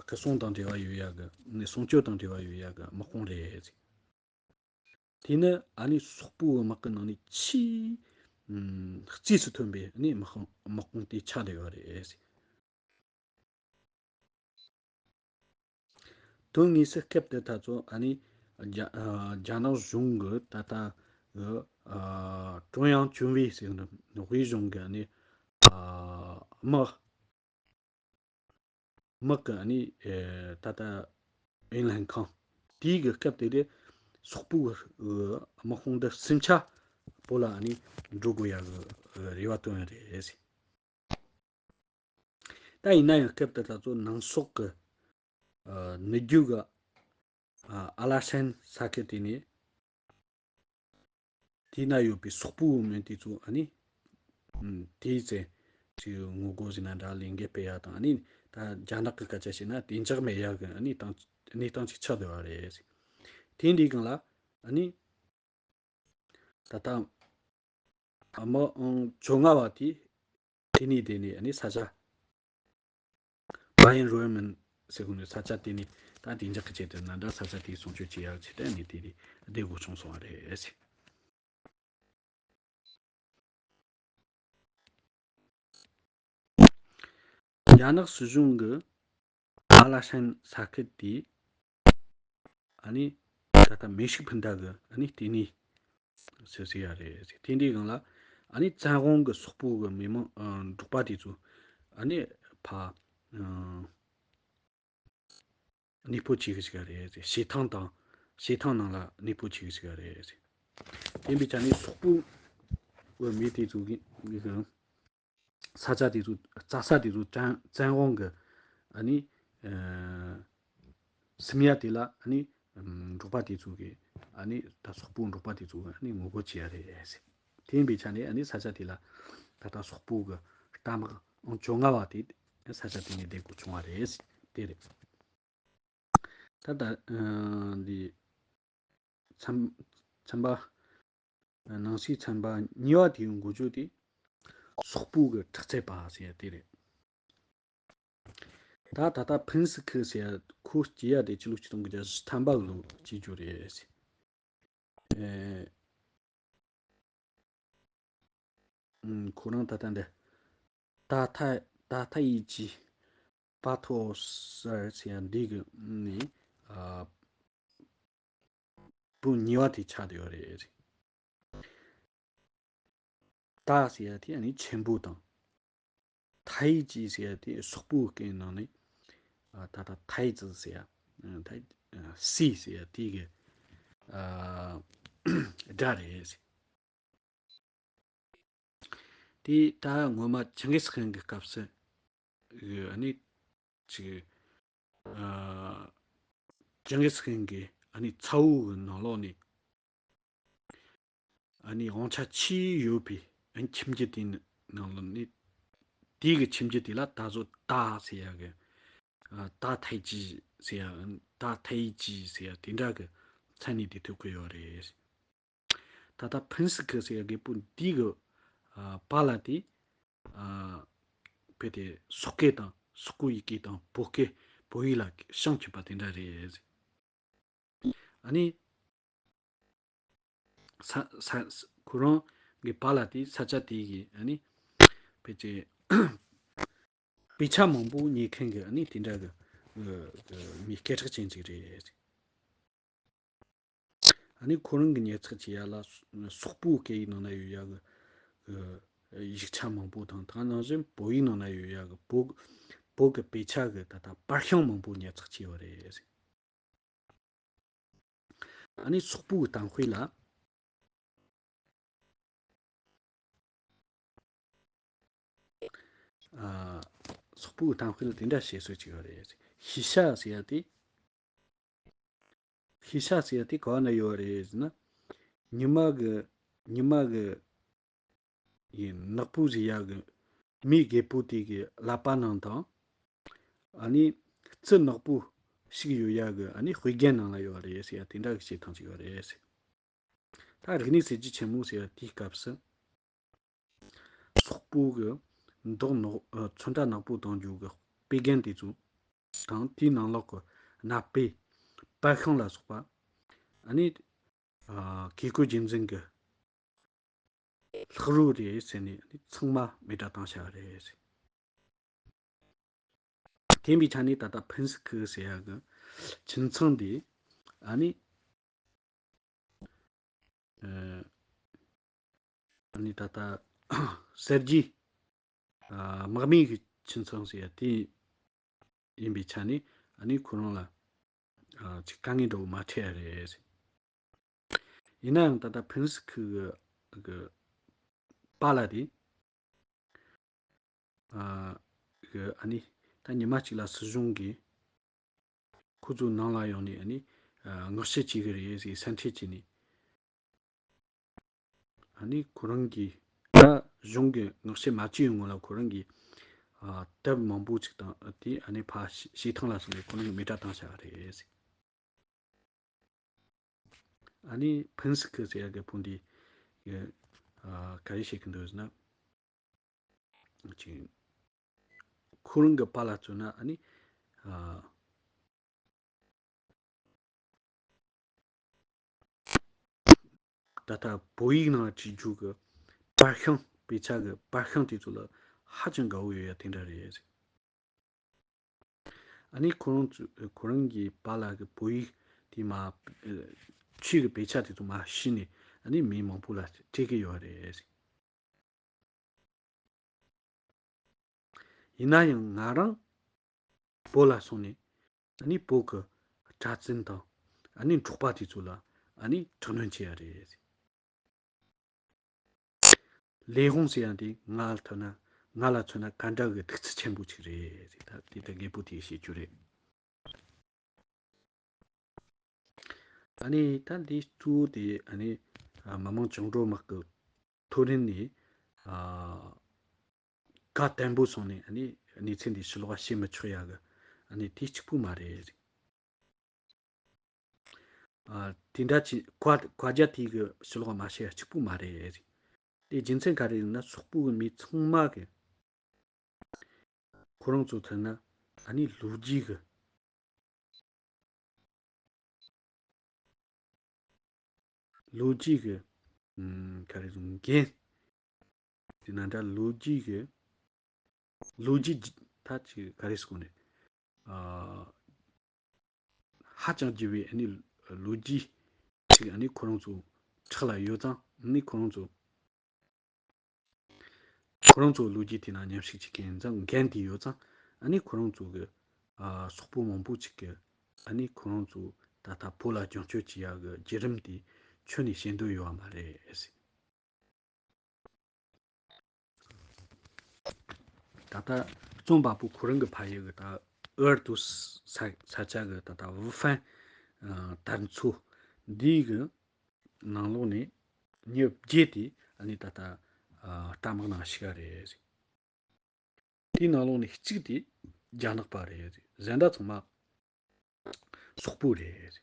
སྐུ་སྲུང་དང་འབྲེལ་བ་ཡོད་ཡ་གི་ནི་སྲུང་སྐྱོབ་དང་འབྲེལ་བ་ཡོད་ཡ་གི་དམག་དཔུང་རེད། དེ་ནི་ཨ་ནི་སོག་པོའི་དམག་གི་ནང་ནས་ཆེས་ཨམ་རྩིས་སུ་ཐོན་པའི་ཨ་ནི་དམག་དཔུང་དམག་དཔུང་དེ་ཆགས་བསྡད་ཡོད་རེད། དོན་དངོས་སུ་སྐབས་དེ་ད་ཚོ་ཨ་ནི་རྒྱ་ཨ་རྒྱ་ནག་གཞུང་གི་ད་ལྟ་གི་ཨ་ཀྲུང་དབྱང་ཅུན་ཝེ་ཟེར་གི་འདུག་དབུས་གཞུང་གི་ཨ་ནི་ཨ་དམག་དམག་གི་ཨ་ནི་ཨེ་ད་ལྟ་ཨུན་ལྷན་ཁང་དེའི་གི་སྐབས་དེ་དེ་སོག་པོའི་གི་དམག་དཔུང་འདི་གསུམ་ཆ་བོད་ལ་ཨ་ནི་འགྲོ་དགོས་ཡ་གི་རེ་བ་བཏོན་ཡོད་རེད། ད་ཡིན་ན་ཡང་སྐབས་དེ་ད་ཚོ་ནང་སོག་གི་ཨ་ནུབ་རྒྱུད་གི་ཨ་ཨ་ལ་ཧྲན་ས་ཁུལ་དེ་ནས་དེ་ན་ཡོད་པའི་སོག་པོའི་མི་དེ་ཚོ་ཨ་ནི་ཨམ་དེའི་ཚེ་ཅིག་ངོ་རྒོལ་ཟེར་ན་འདྲ། ལས་འགུལ་སྤེལ་ཡ་དང་། ཨ་ནི་ད་རྒྱ་ནག་གི་སྐད་ཆ་བཤད་ན་བདེ་འཇགས་མེད་ཡ་གི་ཨ་ནི་སྟངས་གནས་སྟངས་ཅིག་ཆགས་བསྡད་པ་རེད། དེ་འདྲའི་སྒང་ལ་ཨ་ནི་ད་ལྟ་དམག་ཨང་བཅོ་ལྔ་བ་དེ་དེ་ནས་དེ་ནས་ཨ་ནི་ས་ཆ་བ་ཡན་རོ་ཡན་མན་ཟེར་གོ་ནས་ས་ཆ་དེ་ནས་ད་བདེ་འཇགས་ཀྱི་ཆེད་དུ་ན་འདྲ་ས་ཆ་དེ་སྲུང་སྐྱོབ་བྱེད་ཡག་ཆེད་དུ་ཨ་ནི་དེ་དེ་བསྡད་དགོས་བྱུང་སོང་བ་རེད། རྒྱ་ནག་སྲིད་གཞུང་གི་ཨ་ལ་ཧྲན་ས་ཁུལ་དེ་ཨ་ནི་ད་ལྟ་མེ་ཤུགས་འཕུར་མདའ་གི་ཨ་ནི་ལྟེ་གནས་ཟེར་ཟེར་ཡ་རེད། དེ་འདྲའི་སྒང་ལ་ཨ་ནི་བཙན་དབང་གི་སོག་པོ་གི་མི་དམངས་ཨ་འབྲོག་པ་དེ་ཚོ་ཨ་ནི་ཕ་ཨ་གནས་སྤོ་བྱེད་གི་ཞིག་རེད། བྱེ་ཐང་དང་བྱེ་ཐང་ནང་ལ་གནས་སྤོ་བྱེད་གི་ཞིག་རེད། དེ་འདྲའི་ཆ་ནས་སོག་པོ་གི་མི་དེ་ཚོ་གི་གི་ས་ཆ་དེ་ཚོ་རྩྭ་ས་དེ་ཚོ་བཙན་བཙན་དབང་གི་ཨ་ནི་ཨ་སིམ་ཡ་དེ་ལ་ཨ་ནི་ཨམ་འབྲོག་པ་དེ་ཚོ་གི་ཨ་ནི་ད་སོག་པོ་འབྲོག་པ་དེ་ཚོ་གི་ཨ་ནི་ངོ་རྒོལ་བྱེད་ཡ་རེད། དེ་ཡིན་པའི་ཆ་ནས་ཨ་ནི་ས་ཆ་དེ་ལ་ད་ལྟ་སོག་པོ་གི་རྟ་དམག་ཨང་བཅོ་ལྔ་བ་དེ་ས་ཆ་དེ་ནས་བསྡད་དགོས་བྱུང་བ་རེད། དེ་རེད། ད་ལྟ་ཨ་འདི་ཚན་ཚན་པ་ནང་གསེས་ཚན་པ་གཉིས་པ་དེའི་འགོ་བརྗོད་དེ་ སོག་པོ་གི་དྲག་རྩལ་པ་ཟེར་ཡ་དེ་རེད། ད་ད་ལྟ་ཕུན་སི་ཁི་ཟེར་ཡ་ཁོ་སྐྱེས་ཡ་དེ་ཕྱི་ལོ་ཆིག་སྟོང་དགུ་བརྒྱ་བཞི་ཐམ་པ་ལོ་སྐྱེས་རྒྱུ་རེད་ཟེར། ཨེ། ཨུམ། ཁོ་རང་ད་ལྟ་འདི། ད་ཐ་ད་ཐ་ཡི་ཅི། པ་ཐོ་སར་ཟེར་ཡ་འདི་གི་ནི། ཨ། བུ་གཉིས་པ་དེ་ཆགས་བསྡད་ཡོད་རེད། ད་ཟེར་ཡ་དེ་ཨ་ནི་ཆེན་པོ་དང་། ཐའི་ཅི་ཟེར་ཡ་དེ་སོག་པོའི་སྐད་ནང་ནས། ཨ། ད་ལྟ་ཐའི་ཙི་ཟེར་ཡ། ཨ། ཐའི། ཨ། སི་ཟེར་ཡ་དེ་གི། ཨ། སྒྲ་རེད། དེ་ད་སྔོན་མ་ཆིང་གིས་ཁན་གྱི་སྐབས་སུ་གི་ཨ་ནི་ཅིག། ཨ། ཆིང་གིས་ཁན་གྱི་ཨ་ནི་ཚ་བོ་གི་ནང་ལོགས་ནས་ཨ་ནི་དབང་ཆ་ཆེས་ཡོད་པའི་ཨ་ནི་ཁྱིམ་རྒྱུད་དེའི་ནང་ལོགས་ནས། དེའི་གི་ཁྱིམ་རྒྱུད་དེ་ལ་ད་གཟོད་ད་ཟེར་ཡ་གི། ཨ། ད་ཐའི་ཅི་ཟེར་ཡ། ད་ཐའི་ཅི་ཟེར་ཡ་དེ་འདྲ་གི་མཚན་ནས་དེ་ཐོགས་ཀྱི་ཡོད་རེད། ད་ལྟ་ཕུན་སི་ཁི་ཟེར་ཡ་རྒད་པོ་འདི་གི། ཨ། པཱ་ལགས་དེ། ཨ། བོད་དེ་སོག་སྐད་དང་སོག་པོའི་སྐད་དང་བོད་སྐད་བོད་ཡིག་ལ་བྱང་ཆུབ་པ་དེ་འདྲ་རེད། ཨ་ནི། ས་ས་ཁོ་རང་གི་པཱ་ལགས་དེ་ས་ཆ་དེ་གི་ཨ་ནི། བོད་ཀྱི་དཔེ་ཆ་མང་པོ་རྙེད་མཁན་གྱི་ཨ་ནི་དེ་འདྲ་གི་མི་སྐད་གྲགས་ཅན་ཅིག་རེད། ཨ་ནི་ཁོ་རང་གི་ཉར་ཚགས་བྱས་ཡ་ལ་སོག་པོའི་སྐད་ཡིག་ནང་ན་ཡོད་ཡ་གི་ཡིག་ཆ་མང་པོ་དང་། ད་ནང་བཞིན་བོད་ཡིག་ནང་ན་ཡོད་ཡ་གི་བོད་བོད་གི་དཔེ་ཆ་གི་ད་ལྟ་པར་ཤིང་མང་པོ་ཉར་ཚགས་བྱས་ཡོད་རེད། ཨ་ནི་སོག་པོའི་གཏམ་དཔེ་ལ། ཨ། སོག་པོའི་གཏམ་དཔེ་ལ་དེ་འདྲ་བཤད་སྲོལ་ཅིག་ཡོད་རེད། ཤི་ཤ་ཟེར་ཡ་དེ། ཤི་ཤ་ཟེར་ཡ་དེ་ག་བ་ན་ཡོད་རེད་ཟེར་ན། ཉི་མ་གི་ཉི་མ་གི་ཡི་ནག་པོ་ཟེར་ཡ་གི་མི་རྒད་པོ་དེ་གི་ཀླད་པ་ནང་དང་། ཨ་ནི་རྩི་ནག་པོ་ཞིག་ཡོད་ཡ་གི་ཨ་ནི་དཔེ་རྒྱན་ནང་ལ་ཡོད་རེད་ཟེར་ཡ་དེ་འདྲ་གི་བཤད་སྟངས་ཅིག་ཡོད་རེད། ད་རིག་གནས་གསར་བརྗེ་ཆེན་མོ་ཟེར་བ་དེའི་སྐབས་སུ། སོག་པོ་གི་མདོག་ནག་ཨ། ཚོན་ཁྲ་ནག་པོ་གཏོང་རྒྱུ་གི་དཔེ་རྒྱན་དེ་ཚོ་དང་། དེའི་ནང་ལོགས་ཀྱི་གནའ་དཔེ་པར་ཤིང་ལ་སོགས་པ། ཨ་ནི། ཨ། བཀས་བཀོད་རྒྱུད་འཛིན་གྱི་ལྷག་རོ་རེད་ཟེར་ནས་ཚང་མ་མེ་དྲ་བཏང་བཞག་རེད། དེ་ཡིན་པའི་ཆ་ནས་ད་ལྟ་ཕུན་སི་ཁི་ཟེར་ཡ་གི་ཁྱིམ་ཚང་འདི་ཨ་ནི། ཨ་ནི་ད་ལྟ་གསར་བརྗེ། ཨ། དམག་མི་གི་ཁྱིམ་ཚང་ཟེར་ཡ་དེ་ཡིན་པའི་ཆ་ནས་ཨ་ནི་ཁོ་རང་ལ། ཨ། ཅིག་དཀའ་ངལ་འདྲ་བོ་མ་འཕྲད་ཡ་རེད། ཡིན་ན་ཡང་ད་ལྟ་ཕུན་སི་ཁི་གི་གི་པཱ་ལགས་དེ། ཨ། གི་ཨ་ནི་ད་ཉི་མ་གཅིག་ལ་སྲིད་གཞུང་གིས་ཁོ་ཚོའི་ནང་ལ་ཡོང་ནས་ཨ་ནི། ཨ། མངགས་བྱ་བྱེད་ཀྱི་རེད་ཟེར་སེམས་ཁྲལ་བྱས་ནས། ཨ་ནི་ཁོ་རང་གིས་ད་གཞུང་གི་མངགས་བྱ་མ་བྱས་པའི་སྔོན་ལ་ཁོ་རང་གིས། ཨ། དེབ་མང་པོ་ཅིག་དང་དེ་ཨ་ནི་ཕར་བྱེ་བྱེ་ཐང་ལ་སོང་ནས་ཁོ་རང་གིས་མེ་དྲ་བཏང་བཞག་རེད། ཨ་ནི་ཕུན་སི་ཁི་ཟེར་ཡ་གི་བུ་འདི་གི། ཨ། ག་རེ་བཤད་ཀྱི་འདུག་ཟེར་ན། ཅིག་ཁོ་རང་གི་པཱ་ལགས་ཚོ་ན་ཨ་ནི། ཨ། ད་ལྟ་བོད་ཡིག་ནང་བྲིས་རྒྱུ་གི་པར་ཤིང་། དཔེ་ཆ་གི་པར་ཤིང་དེ་ཚོ་ལ་ཧ་ཅང་དགའ་བོ་ཡོད་ཡ་དེ་འདྲ་རེད། ཨ་ནི་ཁོ་རང་ཚོ་ཁོ་རང་གི་པཱ་ལགས་ཀྱི་བོད་ཡིག་དེ་མ། ཆོས་ཀྱི་དཔེ་ཆ་དེ་ཚོ་མར་ཕྱིས་ནས་ཨ་ནི་མི་མང་པོ་ལ་སྤྲད་ཀྱི་ཡོད་རེད། ཡིན་ན་ཡང་ང་རང་བོད་ལ་སོང་ནས་ཨ་ནི་བོད་ཀྱི་གྲྭ་བཙུན་དང་ཨ་ནི་འབྲོག་པ་དེ་ཚོ་ལ་ཨ་ནི་དྲག་གནོན་བྱེད་ཡ་རེད། ལས་དབང་ཟེར་ཡ་དེ་ང་ལ་མཚོན་ན། ང་ལ་མཚོན་ན་ག་འདྲ་གི་གདུག་རྩུབ་ཆེན་པོ་ཅིག་རེད། ད་དེ་ད་རྒད་པོ་དེས་བཤད་རྒྱུ་རེད། ཨ་ནི་ད་འདི་གཙོ་བོ་དེ་ཨ་ནི། ཨ། མི་དམངས་བཅིངས་འགྲོལ་དམག་གི་ཐོ་རེངས་ནས། ཨ། ག་དམ་པོ་སོང་ནས་ཨ་ནི་གནས་ཚུལ་འདི་ཕྱི་ལོགས་བཤད་མི་ཆོག་ཡ་གི་ཨ་ནི་དེ་གཅིག་པུ་མ་རེད། ཨ། དེ་འདྲ་ཅིག་བཀའ་བཀའ་རྒྱ་དེ་གི་ཕྱི་ལོགས་མ་བཤད་ཡ་གཅིག་པུ་མ་རེད། དེ་རྒྱུ་མཚན་ག་རེ་ཡིན་ན། སོག་པོ་གི་མི་ཚང་མ་གི་ཁོ་རང་ཚོ་ཐད་ན་ཨ་ནི་ལོ་རྒྱུས་གི་ལོ་རྒྱུས་ཀྱི་ཨམ་ག་རེ་ཟེར། འགན། དེ་ན་འདྲ་ལོ་རྒྱུས་ཀྱི་ལོ་རྒྱུས་ད་ཅིག་ག་རེ་ཟེར་གོ་ནས། ཨ་ཧ་ཅང་རྒྱས་པའི་ཨ་ནི་ལོ་རྒྱུས་ཅིག་ཨ་ནི་ཁོ་རང་ཚོ་ཕྲག་ལ་ཡོད་ཙང་། ཨ་ནི་ཁོ་རང་ཚོ་ཁོ་རང་ཚོ་ལོ་རྒྱུས་དེ་ནང་མཉམ་ཞུགས་བྱེད་མཁན་ཡིན་ཙང་། འགན་དེ་ཡོད་ཙང་། ཨ་ནི་ཁོ་རང་ཚོ་གི་ཨ་སོག་པོ་མང་པོ་ཅིག་གི་ཨ་ནི་ཁོ་རང་ཚོ་ད་ལྟ་བོད་ལ་རྒྱང་སྐྱོད་བྱེད་ཡག་གི་བརྒྱུད་རིམ་དེ་ཁྱོན་ནས་ཤེས་འདོད་ཡོད་པ་མ་རེད། ད་ལྟ་རྩོམ་པ་པོ་ཁོ་རང་གི་ཕ་ཡུལ་གི་ད་ཨུ་རུ་ཏུ་ས་ས་ཆ་གི་ད་ལྟ་ཝུ་ཧྥན་ཨ་དར་མཚོ་འདི་གི་ནང་ལོགས་ནས་མྱི་བརྒྱད་དེ་ཨ་ནི་ད་ལྟ་ཨ་རྟ་དམག་ནང་ཞུགས་པ་རེད། དེའི་ནང་ལོགས་ནས་གཅིག་དེ་རྒྱ་ནག་པ་རེད། གཞན་དག་ཚང་མ་སོག་པོ་རེད།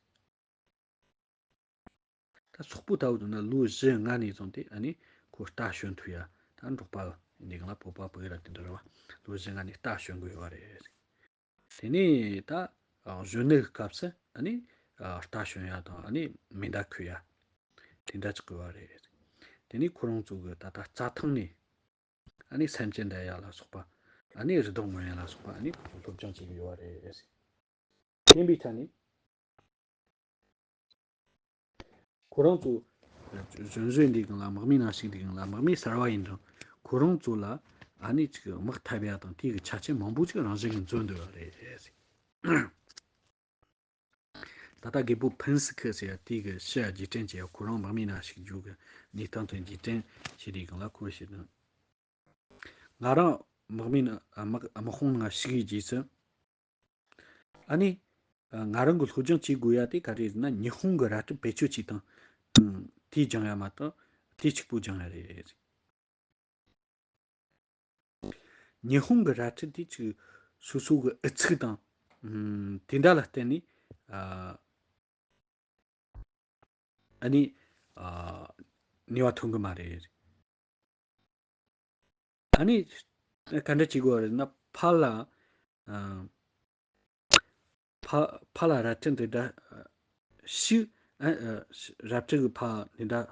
ད་སོག་པོ་ལྟ་བུ་དུ་ན་ལོ་བཞི་ལྔ་ནས་བཟུང་སྟེ་ཨ་ནི་ཁོ་རྟ་ཞོན་ཐུབ་ཡ། ད་འབྲོག་པ་འདི་གང་ལ་བོད་པ་བོད་ར་དེ་འདྲ་རེད་བ། ལོ་བཞི་ལྔ་ནས་རྟ་ཞོན་དགོས་ཡོད་པ་རེད། དེ་ནས་ད་གཞོན་ནུའི་སྐབས་སུ་ཨ་ནི་རྟ་ཞོན་ཡ་དང་ཨ་ནི་མེ་མདའ་འཁོལ་ཡ་དེ་འདྲ་ཅིག་དགོས་པ་རེད། དེ་ནས་ཁོ་རང་ཚོ་གི་ད་ལྟ་རྩྭ་ཐང་ནས་ཨ་ནི་སེམས་ཅན་བསྡད་ཡ་ལ་སོགས་པ། ཨ་ནི་རི་དྭགས་རྔོན་ཡ་ལ་སོགས་པ། ཨ་ནི་སློབ་སྦྱོང་བྱེད་ཀྱི་ཡོད་པ་རེད། དེ་ཡིན་པའི་ཆ་ནས་ཁོ་རང་ཚོ་གཞོན་གཞོན་འདི་གང་ལ་དམག་མི་ནང་ཞུགས། འདི་གང་ལ་དམག་མི་གསར་བ་ཡིན་རུང་ཁོ་རང་ཚོ་ལ་ཨ་ནི་ཅིག་དམག་འཐབ་ཡ་དང་དེའི་གི་ཆ་རྐྱེན་མང་པོ་ཅིག་རང་བཞིན་གྱིས་འཛོམས་འདུག་པ་རེད། ད་ལྟ་རྒད་པོ་ཕུན་སི་ཁི་ཟེར་ཡ་དེ་གི་ཕྱི་ཡ་རྗེས་དྲན་བྱས་ཡ། ཁོ་རང་དམག་མི་ནང་ཞུགས་རྒྱུ་གི་གནས་སྟངས་དེ་རྗེས་དྲན་བྱེད་དུས་སྒང་ལ་ཁོས་བཤད་དོན། ང་རང་དམག་མི་ནང་དམག་དམག་དཔུང་ནང་ཞུགས་ཡི་རྗེས་སུ། ཨ་ནི་ང་རང་གི་སློབ་སྦྱོང་བྱེད་དགོས་ཡ་དེ་ག་རེ་རེད་ན། ཉི་ཧོང་གི་རལ་གྲི་བེད་སྤྱོད་བྱེད་སྟངས་དེ་སྦྱང་ཡ་མ་གཏོགས་དེ་གཅིག་པོ་སྦྱང་ཡ་རེད། ཉི་ཧོང་གི་རལ་གྲི་དེ་ཅིག་སོ་སོ་གི་ཨུ་ཚུགས་དང་ཨམ་དེ་འདྲ་ལ་བརྟེན་ནས་ཨ་ཨ་ནི་ཨ་ནུས་པ་ཐོན་གི་མ་རེད། ཨ་ནི་ག་འདྲ་བྱེད་དགོས་རེད་ན། ཕར་ལ་ཨ་ཕ་ཕར་ལ་རལ་གྲི་འདི་འདྲ་ཤུགས། ཨ་ཨ་རལ་གྲི་གི་ཕར་འདི་འདྲ་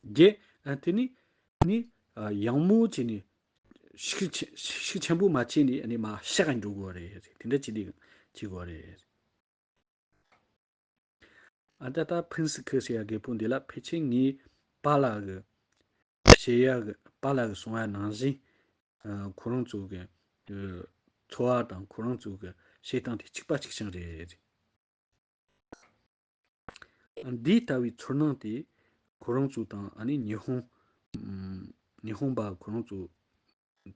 རྒྱས། ཨ་དེ་ནི་ནི་ཨ་ཡང་མོ་བྱས་ནས་ཤུགས་ཆེ་ཤུགས་ཆེན་པོ་མ་བྱས་ནས་ཨ་ནི་མར་གཤགས་འགྲོ་དགོས་རེད། དེ་འདྲ་བྱས་ནས་བྱེད་དགོས་རེད། ཨ་ད་ལྟ་ཕུན་སི་ཁི་ཟེར་ཡ་རྒད་པོ་འདི་ལ་ཕལ་ཆེར་ངའི་པཱ་ལགས་ཀྱི་བཤད་ཡ་གི་པཱ་ལགས་ཀྱིས་གསུང་ཡ་ནང་བཞིན། ཨ་ཁོ་རང་ཚོ་གི་ཨ་འཚོ་བ་དང་ཁོ་རང་ཚོ་གི་བྱེད་སྟངས་དེ་གཅིག་པ་གཅིག་རྐྱང་རེད། ཨ་འདི་ལྟ་བུའི་ཚོར་སྣང་དེ་ཁོ་རང་ཚོ་དང་ཨ་ནི་ཉི་ཧོང་ཨམ་ཉི་ཧོང་པ་ཁོ་རང་ཚོ་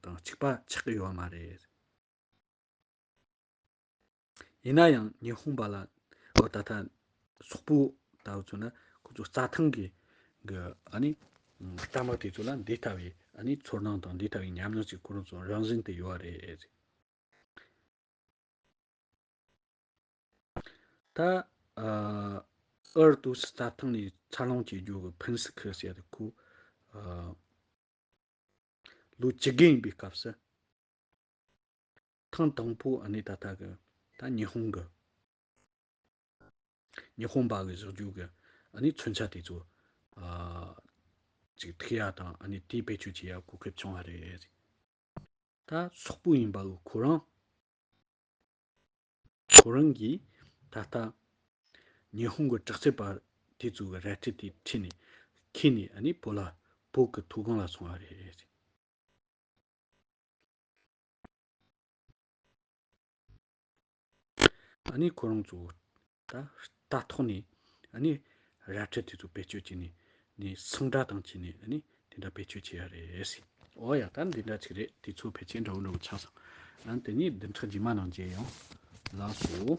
དང་གཅིག་པ་ཆགས་ཀྱི་ཡོད་མ་རེད། ཡིན་ན་ཡང་ཉི་ཧོང་པ་ལ་འོ་ད་ལྟ་སོག་པོ་ལྟ་བུ་ཚོ་ན་ཁོ་ཚོ་རྩྭ་ཐང་གི་གི་ཨ་ནི་རྟ་དམག་དེ་ཚོ་ལ་འདི་ལྟ་བུའི་ཨ་ནི་ཚོར་སྣང་དང་འདི་ལྟ་བུའི་ཉམས་མྱོང་ཅིག་ཁོ་རང་ཚོ་རང་བཞིན་དུ་ཡོད་རེད། ད་ཨ་ཨུ་རུ་ཏུ་རྩྭ་ཐང་ནས་འཚར་ལོངས་བྱེད་རྒྱུ་གི་ཕུན་སི་ཁི་ཟེར་ཡ་དེ་ཁོ་ཨ་ལོ་བཅུ་བརྒྱད་ཡིན་པའི་སྐབས་སུ། ཐེངས་དང་པོ་ཨ་ནི་ད་ལྟ་གི་ད་ཉི་ཧོང་གི་ཉི་ཧོང་པ་གི་བཞག་རྒྱུ་གི་ཨ་ནི་མཚོན་ཆ་དེ་ཚོ་ཨ་ཅིག་ཐུག་ཡ་དང་ཨ་ནི་དེའི་བེད་སྤྱོད་བྱེད་ཡ་གོ་སྐབས་བྱུང་བ་རེད། ད་སོག་པོ་ཡིན་པ་གི་ཁོ་རང་ཁོ་རང་གིས་ད་ལྟ་ཉི་ཧོང་གི་དྲག་རྩལ་པ་དེ་ཚོ་གི་རལ་གྲི་དེ་ཁྲིད་ནས་ཁྱེར་ནས་ཨ་ནི་བོད་ལ་བོད་ཀྱི་མཐོ་སྒང་ལ་སོང་བ་རེད། ཨ་ནི་ཁོ་རང་ཚོ་ད་རྟ་ཐོག་ནས་ཨ་ནི་རལ་གྲི་དེ་ཚོ་བེད་སྤྱོད་བྱས་ནས་ནས་སིང་སྒྲ་དང་བཅས་ནས་ཨ་ནི་དེ་འདྲ་བེད་སྤྱོད་བྱས་ཡ་རེད་ཟེར། ཨོ་ཡ། ད་འདི་འདྲ་ཅིག་རེད། དུས་ཚོད་ཕལ་ཆེར་འདྲ་བོ་འདྲ་བོ་ཆགས་སོང་། ཨ་ནི་དེ་ནས་བདུན་ཕྲག་རྗེས་མ་ནང་མཇལ་ཡོང་། ལགས་སོ།